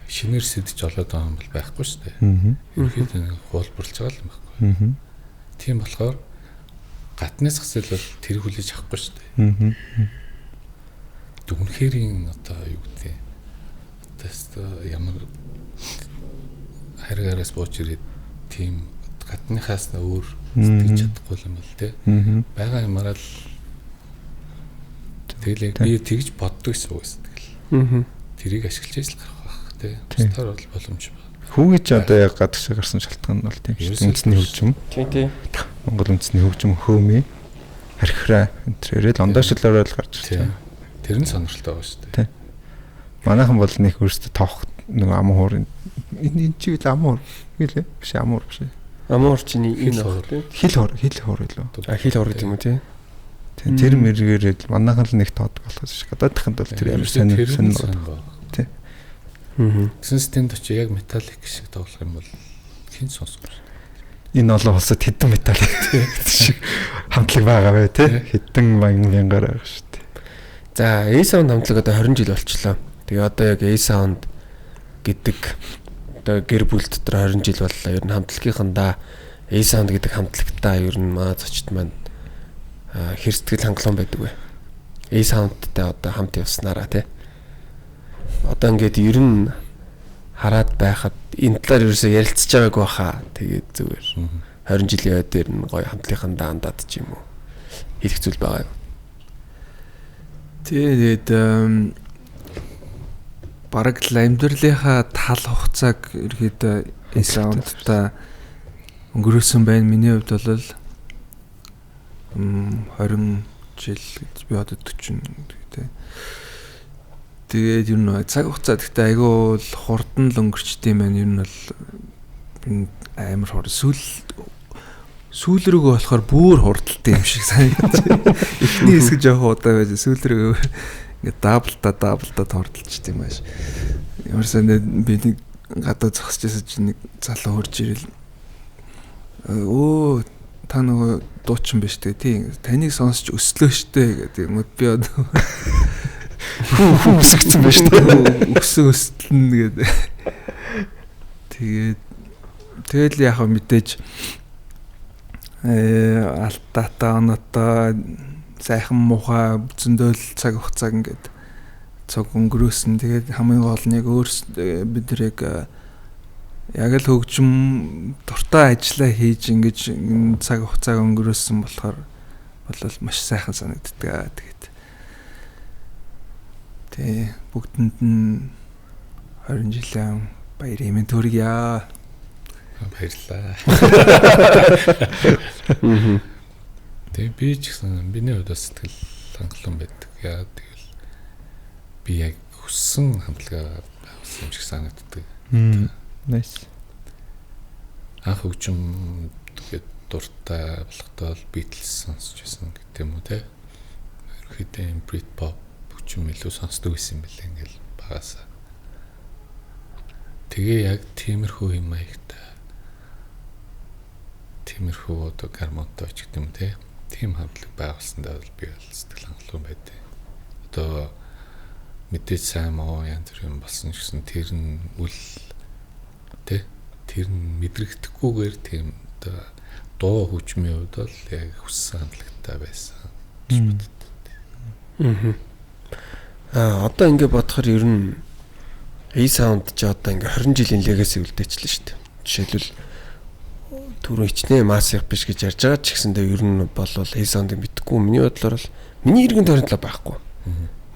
Шинээр сэдэж олоод байгаа юм бол байхгүй шүү дээ. Ерөнхийдөө нэг хуулбарлаж байгаа юм байхгүй. Тийм болохоор гаднаас гасэл бол тэр хүлээж авахгүй шүү дээ. Үнэхэрийн одоо юу гэдэг одоо ямар харгаараас бууж ирээд тийм гадныхаас нь өөр сэтгэж чадахгүй юм бол тий. Байгаа юмараа л тэгэл би тэгж боддог гэсэн үг гэсэн тэгэл. Тэрийг ашиглаж ижил гарах байх тий. Бусдаар бол боломж байна. Хүүгийн ч одоо яг гадагшаа гарсан шалтгаан нь бол тийм шүү дээ. Үндэсний хөгжим. Тийм тий. Монгол үндэсний хөгжим хөөми хархираа энэ төрөөрөл ондоошлороо л гарч ирж байгаа. Тэр нь сонирхолтой байгаа шүү дээ. Манайхан бол нэг өөрсдөө тоох нэг аман хуур энэ чи үл аман хуур гэлээ биш аман хуур биш. Аман хуур чиний энэ хуур тий. Хил хуур илүү. А хил хуур гэдэг юм уу тий. Тэр мэргээрэл манайхан л нэг тоодог болохоос биш. Гадаадханд бол тэр амар сонир байна. Тий. Тэгсэн тэнд очиж яг металлик шиг тоглох юм бол хэн сонсох вэ? Энэ олон улсад хэдэн металлик шиг хамтлаг байгаа вэ тий? Хэдэн мянгаар байгаа шүү дээ. За, A-Sound хамтлаг одоо 20 жил болчлоо. Тэгээ одоо яг A-Sound гэдэг одоо гэр бүл дотор 20 жил боллоо. Ер нь хамтлагийнхандаа A-Sound гэдэг хамтлагтаа ер нь манай зочд маань хэр сэтгэл хангалуун байдаг вэ? A-Sound-тай одоо хамт явснараа тий. Одоо ингээд ер нь хараад байхад энэ талаар ерөөсөө ярилцж байгаагүй баха. Тэгээд зүгээр 20 жилийн ой дээр нь гоё хамтлагийнхандаа андаад ч юм уу хэлэх зүйл байгаа юм. Тий, тэгээд бараг л амьдралынхаа тал хугацааг ерөөдөө A-Sound-тай өнгөрөөсөн байна. Миний хувьд бол 20 жил гэж би одоо 40 гэдэг. Тэгээд ер нь цаг хугацаа гэхдээ айгүй л хурдан л өнгөрчдөг юм байна. Ер нь бол амар хурд. Сүүл рүүгээ болохоор бүр хурдалтай юм шиг санагдаж. Эхний хэсэг жоох удаа байж сүүл рүүгээ ингээд даблта хурдалчт юм ааш. Ямар санд би нэг гадаа зогсож байсан чинь нэг залуу хурж ирэл өө та нөгөө дуучин биш үү тий таныг сонсч өслөө штэ гэдэг юм. Би одоо хүн өсгцэн байж тээ. Өссөн өслөн гэдэг. Тэгээд тэгэл яг мэдээж алдаатай оноотой сайхан муухай зөндөөл цаг хугацааг ингээд цог өнгөрөөсөн. Тэгээд хамгийн гол нь яг өөрсдөө бид нарыг яг л хөгжим дуртай ажиллаа хийж ингэж цаг хугацааг өнгөрөөсөн болохоор бол маш сайхан санагддаг. Тэгээд Тий, бүгдэнд нь 20 жилийн баярын мэнд хүргье. Баярлалаа. Тэг би ч гэсэн миний хувьд бас сэтгэл хангалуун байдаг. Яа тэгэл би яг хүссэн хамтлагаа байгуулсан юм шиг санагддаг. Nice. Анх хөгжим тэгээд дуртай болохдоо л Beatles сонсч байсан гэдэг юм уу те. Ерөнхийдөө юм Britpop хөгжим илүү сонсдог байсан юм билээ ингээл багасаа. Тэгээ яг тиймэрхүү юм маягтай. Тиймэрхүү одоо гармонтой ч гэдэг юм те. Тийм хамтлаг байгуулсандаа бол би бол сэтгэл хангалуун байдیں۔ Одоо мэдээж сайн муу янз бүр юм болсон ч гэсэн тэр нь үл тэ тэр нь мэдрэгдэхгүйгээр тийм одоо дуу хөгжмийн хувьд бол яг хүссэн хамтлагтай байсан гэж боддог. Аа одоо ингэ бодохоор ер нь A-Sound ч одоо ингээ 20 жилийн легаси үлдээчлээ шүү дээ. Жишээлбэл түрүү хичнээн массив биш гэж ярьж байгаа ч гэсэндээ ер нь бол A-Sound-ыг мэдхгүй. Миний бодлоор бол миний иргэн тойрон талаа байхгүй.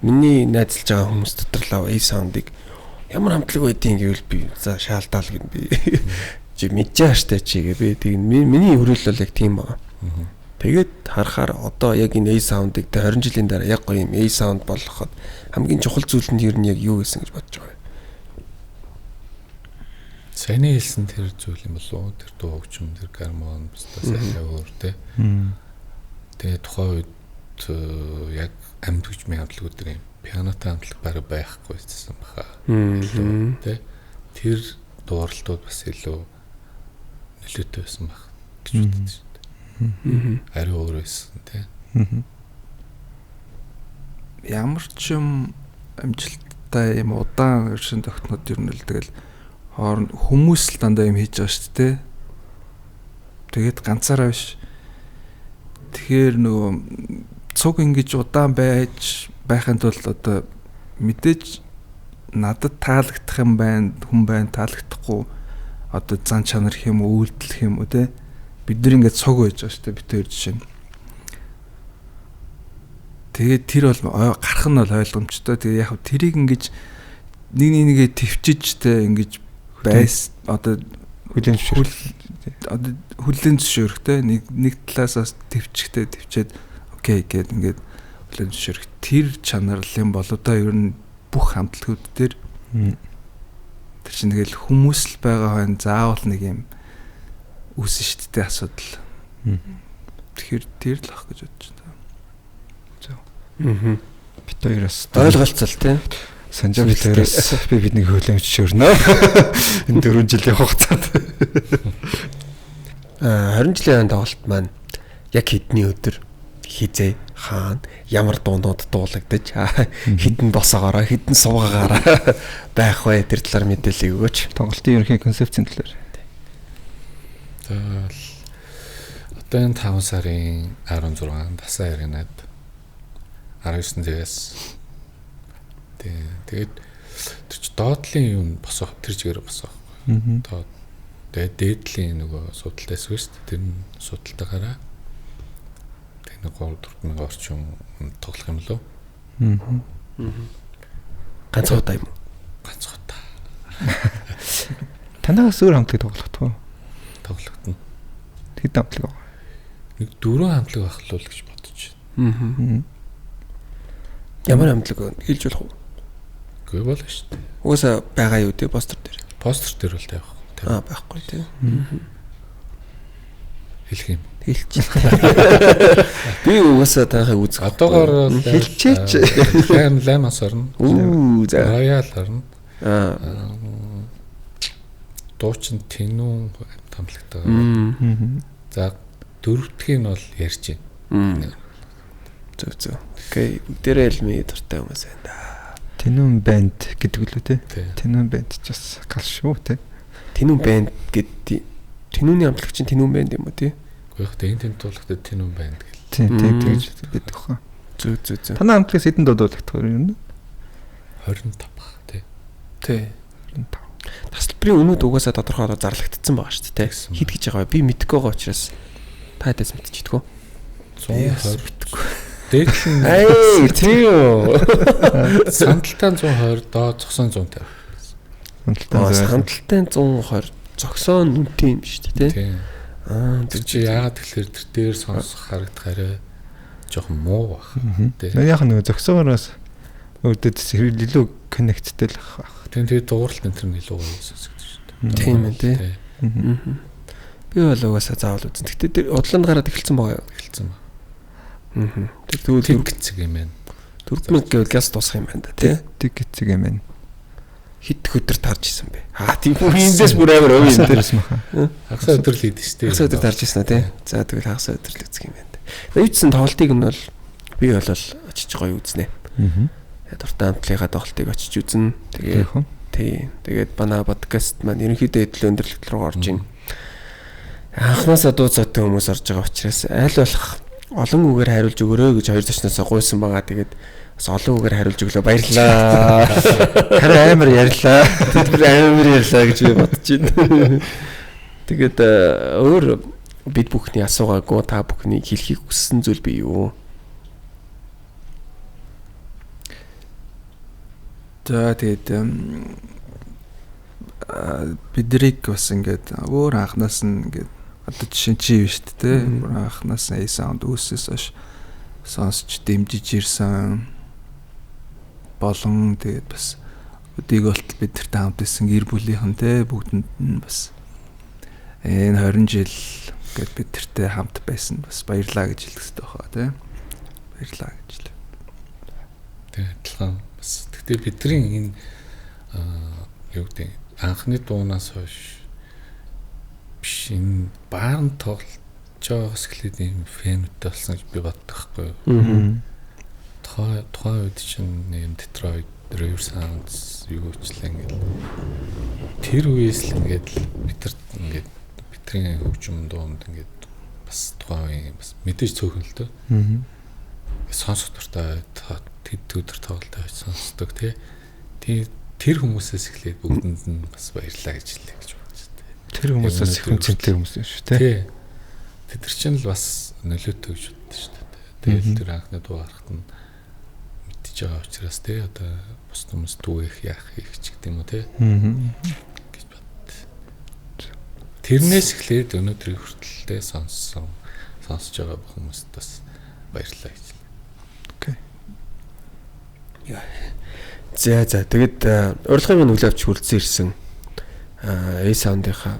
Миний найзалж байгаа хүмүүс дотор л A-Sound-ыг ямар хамтлаг байдгийг гэвэл би за шаалдаал гэн би. Чи мэдж байгаа штэ чи гэ би тэг миний хүрээлэл бол яг тийм байгаа. Тэгээд харахаар одоо яг энэ A-Sound-ыг тэ 20 жилийн дараа яг гоё юм A-Sound болгоход хамгийн чухал зүйл нь ер нь яг юу гэсэн гэж бодож байгаа юм. Саяны хэлсэн тэр зүйл юм болов уу? Тэр дуу хөгжим, тэр гармон бусдаас арай өөр те. Тэгээ тухайн үед яг амьд хөгжмийн хамтлагууд тэр юм пианотой хамтлаг бараг байхгүй байсан баха. Илүү те. Тэр дууралтууд бас илүү нөлөөтэй байсан байх гэж боддог шүү дээ. Ари өөр байсан те. Ямар ч юм амжилттай юм удаан өршин тогтнод ер нь л тэгэл хооронд хүмүүс л дандаа юм хийж байгаа шүү дээ. Тэгээд ганцаараа биш. Тэгэхээр нөгөө цуг ингэж удаан байж байхын тулд одоо мэдээж надад таалагдах юм байна, хүн байна, таалагдахгүй одоо зан чанар хэм үү, үйлдэл хэм үү те. Бид нар ингээд цуг байж байгаа шүү дээ, бид хоёр жишээ нь. Тэгээд тэр бол гарах нь бол ойлгомжтой. Тэгээд яг тэрийг ингэж нэг нэгээ төвчиж те ингэж байс одоо хүлээн зөвшөөрөх одоо хүлээн зөвшөөрөх те нэг нэг талаас бас төвчтэй төвчээд окей гэд ингээд хүлээн зөвшөөрөх тэр чанар л юм бол одоо ер нь бүх хамтлагууд дээр тэр чинь тэгэл хүмүүс л байгаа хойно заавал нэг юм үүсэн шүү дээ асуудал. Тэгэхээр тэр л ах гэж бодож байна. Зөв. Бид хоёроос ойлголцол тий. Санжаа бид хоёроос би биднийг хүлээн зөвшөөрнө. Энэ 4 жилийн хугацаанд. 20 жилийн тоглолт маань яг хэдний өдөр хизээ хаана ямар дуунууд дуулагдаж хідэн босоогоороо хідэн суугаагаараа байх вэ тэр талаар мэдээлэл өгөөч. Тоглолтын ерөнхий концепцийн талаар. Тэгэл одоо энэ 5 сарын 16-нд Дасан аренад 19 цагаас тэгээд тэр чи доотлын юм босох тэр чигээр босох. Доод тэгээд дээдлийн нөгөө судалтай хэсэг шүү дээ. Тэр нь судалтайгаараа тэг нэг 3 4 мянган орчим тоглох юм лөө. Ганц удаа юм уу? Ганц удаа. Танаас өөр хамтлаг тоглох уу? Тоглогдно. Хэд хамтлаг байгаа? Нэг 4 хамтлаг байх л гэж бодож байна. Ямар хамтлаг вэ? Хэлж болох уу? Үгүй болно шүү дээ. Угаасаа байгаа юу те постэр дээр? Постэр дээр бол тавих. Аа байхгүй те. Хэлэх юм. Хэлчих. Би угаасаа танахыг үзэх. Одоогоор хэлчихээч. Лайм лаймас орно. Үү за. Роял орно. Аа. Дуучин Тэнүүн хамтлагтай. За дөрөвдгийг нь бол ярьж байна. Зөв зөв. Окей, бүгдээрээ л миний дуртай хүмүүс байна да. Тэнүүн банд гэдэг үлээ те. Тэнүүн банд ч бас гал шүү те. Тэнүүн банд гэдэг Тэнүүний хамтлагч чинь Тэнүүн банд юм уу те? Үгүй яг энэ тэнд туулахад Тэнүүн банд гэл. Тийм тийм тэгж байдаг хаа. Зөв зөв зөв. Танай хамтлагаас хэдэн дуу дуулагдах вэ юм? 25 бах те. Тий. 25. Тасалбарын үнүүд угаасаа тодорхой одоо зарлагдсан байгаа шүү дээ. Хэд гэж байгаа вэ? Би мэдэхгүй байгаа учраас та хэдээс мэдчихдэг үү? 120 мэдгүй. Дээдл нь Эй, тийм үү. сандалтай 120, доо зогсон 150. Сандалтай Сандалтай 120, зогсоо нь үнэтэй юм шүү дээ, тий? Тийм. Аа, Тэр чи яагаад тэгэхээр тэр дээр сонсох харагдах арай жоохон муу баг. Тий. Яг нэг зогсоогоороос өөдөд илүү connectтэй л ах. Тийм тэгээд дууралт энэ төр нь илүү гоё сонсогдож шүү дээ. Тийм ээ, тий. Тий. Би бол угаасаа заавал үзэн. Гэтэ тэр удланд гараад эхэлсэн байгаа юу? Эхэлсэн ба. Аа. Тэр тэгвэл Тэг гэцэг юм байна. 4000 гэвэл газ дуусах юм байна да, тий? Тэг гэцэг юм байна. Хэд их өдөр тарж исэн бэ? Аа, тийм бүр эндээс бүр амар өв юм тэр. Тэрс маха. Хагас өдөр л хийдэж шүү дээ. Хагас өдөр тарж исэн үү, тий? За тэгвэл хагас өдөр л үзэх юм байна. Юу ч гэсэн тоглолтыг нь бол би бол очиж гоё үзнэ. Аа. Дуртай амтлынхаа тоглолтыг очиж үзнэ. Тэгээд тий. Тэгээд манай подкаст маань ерөнхийдөө хэдэл өндөрлөлт рүү орж ийн. Анхнаасаа дуу цоотой хүмүүс орж байгаа учраас аль болох олон үгээр хариулж өгөөрэй гэж хоёр зочноосоо гуйсан байгаа. Тэгээд бас олон үгээр хариулж өглөө. Баярлалаа. Харин амар ярьлаа. Тэд бүр амар ярьлаа гэж би бодож байна. Тэгээд өөр бид бүхний асуугаагүй та бүхний хэлхийг хүссэн зүйл би юу? За тэгээд бидрийг бас ингээд өөр анхнаас нь ингээд одоо жишээ нь чи юу шүү дээ, бүр анхнаас нь A-Sound үүсээс хойш сонсч дэмжиж ирсэн болон тэгээд бас өдийг болтол бид нартай хамт исэн гэр бүлийнхэн те бүгдэнд нь бас энэ 20 жил ингээд бид нартай хамт байсан бас баярлаа гэж хэлэх хэрэгтэй баха те. Баярлаа гэж л. Тэг адилхан бас гэхдээ бидний энэ юу гэдэг анхны дуунаас хойш биш энэ баарн тоглож байгаагаас эхлээд ийм фэнүүдтэй болсон гэж би боддог байхгүй юу. Тухайн үед чинь ийм Detroit River Sounds юу ч л ингээд тэр үеэс л ингээд бид нарт ингээд бидний хөгжим дуунд ингээд бас тухайн үеийн бас мэдээж цөөхөн л дөө. Сонсох дуртай тэд өдөр тоглолтоо сонсдог тий. Тэр хүмүүсээс эхлээд бүгдэнд нь бас баярлаа гэж хэлье гэж бодож байна. Тэр хүмүүсээс их цэнтэй хүмүүс юм шүү тий. Тий. Тэд нар чинь л бас нөлөөтэй гэж боддог шүү дээ. Тэгэл тэр анхны дуу гарахт нь мэдчихэж байгаа учраас тий одоо бус хүмүүс дүүэх яах хийх ч гэдэг юм уу тий. Гэж бод. Тэрнээс эхлээд өнөөдрийг хүртэл тий сонссон сонсож байгаа бүх хүмүүст бас баярлалаа гэж. Окей. За за тэгэд урилгын минь хүлээ авч хүрэлцэн ирсэн A-Sound-ийнхаа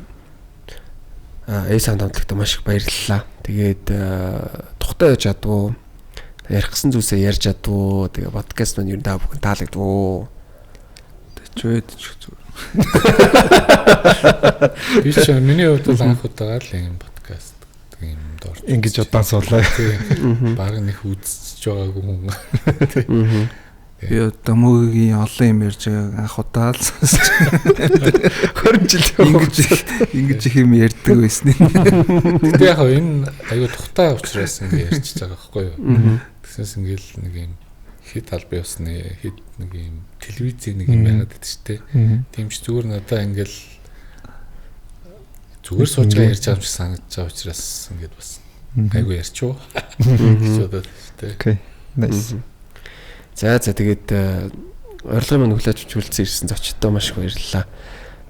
A-Sound хамтлагт маш их баярлалаа. Тэгээд тухтай байж чадвуу, ярих гэсэн зүйлсээ ярьж чадвуу. Тэгээ подкаст маань ер нь та бүхэн таалагдвуу. Тэчвэд ч зүгээр. Би ч миний хувьд бол анх удаага л юм подкаст гэдэг юм дорж. Ингэж удаан суулаа. Бараг нэг үзэж байгаагүй хүн. Би одоо мөгийн олон юм ярьж байгааг анх удаа л сонсч. 20 жил ингэж их юм ярьдаг байсан. Гэтэ яг энэ аюу тухтай учраас ингэ ярьчихж байгаа байхгүй юу. Тэгсэнс ингээл нэг юм хэд албан ёсны хэд нэг юм телевизийн нэг юм байгаад байдаг шүү дээ. Тийм ч зүгээр надаа ингээл зүгээр сууж байгаа ярьж байгаа юм шиг санагдаж байгаа учраас ингээд бас айгу ярьчихв гэж бодоод шүү дээ. Окей. Nice. За за тэгээд урилгын минь хүлээж авч хүрэлцэн ирсэн зочдтой маш их баярлалаа.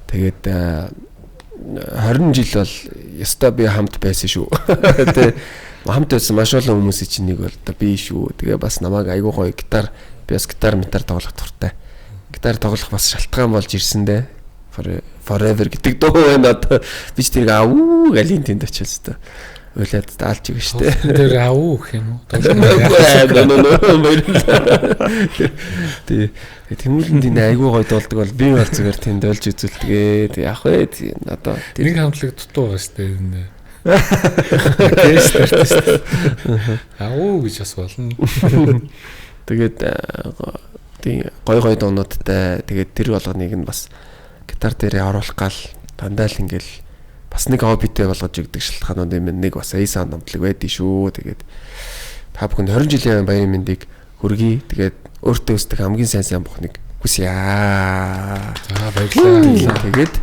Тэгээд 20 жил бол ёстой би хамт байсан шүү. Тэ хамт байсан маш олон хүмүүсийн чинь нэг бол одоо би шүү. Тэгээ бас намайг айгуу гоё гитар би бас гитар метар тоглох дуртай. Гитар тоглох бас шалтгаан болж ирсэн дээ. Forever гэдэг дуу байна одоо. Би ч тэрийг авуу галийн тэнд очиж өстой. Уйлаад даалж өгнө шүү дээ. Тэр авуу гэх юм уу? Баярлалаа. Тий. Тэмүүлэнд энэ айгуу гоё дуулдаг бол би бол зүгээр тэнд ойлж үзүүлдэг. Тэг яах вэ? Одоо нэг хамтлаг дутуу байгаа шүү дээ. Энэ. Кэс төртөс. Авуу гэж бас болно. Тэгээд тий гоё гоё дуунуудтай тэгээд тэр болгоныг нь бас гитар дээрээ оруулах гал дандаа л ингээл бас нэг хоббитэй болгож өгдөг шалтгаанууд юм нэг бас A-Sound хамтлаг байдгийг шүү. Тэгээд та бүхэнд 20 жилийн баярын мэндийг хүргэе. Тэгээд өөртөө өсдөг хамгийн сайн сайн бүхнийг хүсье. За баярлалаа. Тэгээд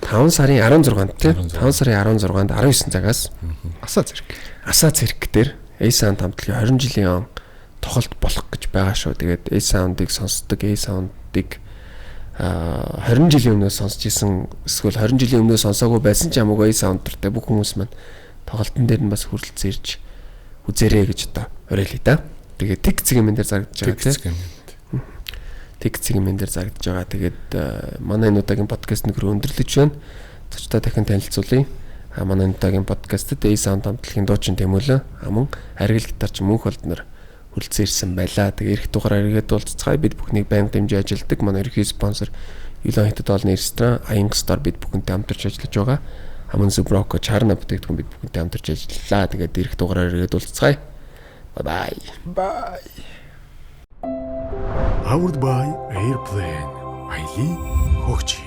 5 сарын 16-нд тий 5 сарын 16-нд 19 цагаас Асаа цирк. Асаа цирк дээр A-Sound хамтлагийн 20 жилийн он тоглолт болох гэж байгаа шүү. Тэгээд A Sound-ыг сонсдог, A Sound-ыг 20 жилийн өмнө сонсч исэн эсвэл 20 жилийн өмнө сонсоогүй байсан ч хамаагүй A Sound дуртай бүх хүмүүс маань тоглолтын дээр нь бас хүрэлцэн ирж үзээрэй гэж одоо уриалъя да. Тэгээд тэг цэгийн мэн дээр зарагдаж байгаа тийм. Тэг цэгийн мэн дээр зарагдаж байгаа. Тэгээд манай энэ удаагийн подкаст нөхөр өндөрлөж байна. Зочдоо дахин танилцуулъя. Манай энэ удаагийн подкастт A Sound хамтлагийн дуучин Тэмүүлэн мөн аргил гитарч Мөнх Болднор хүрэлцэн ирсэн байлаа. Тэгээ ирэх дугаараар эргээд уулзцгаая. Бид бүхнийг байнга дэмжиж ажилладаг. Манай ерөнхий спонсор Юлон хятад олны ресторан Аянг Стор бид бүхэнтэй хамтарч ажиллаж байгаа. Аман Зуброко Чарна бүтээгдэхүүн бид бүхэнтэй хамтарч ажиллалаа. Тэгээд ирэх дугаараар эргээд уулзцгаая. Bye bye. Bye. Powered by Airplane. Аялий хөгжи.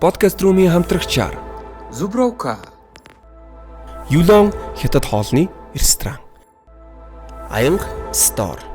Подкаст Room-ийн хамтрагчаар Зубровка Юлон хятад хоолны ресторан. Аянг Стор.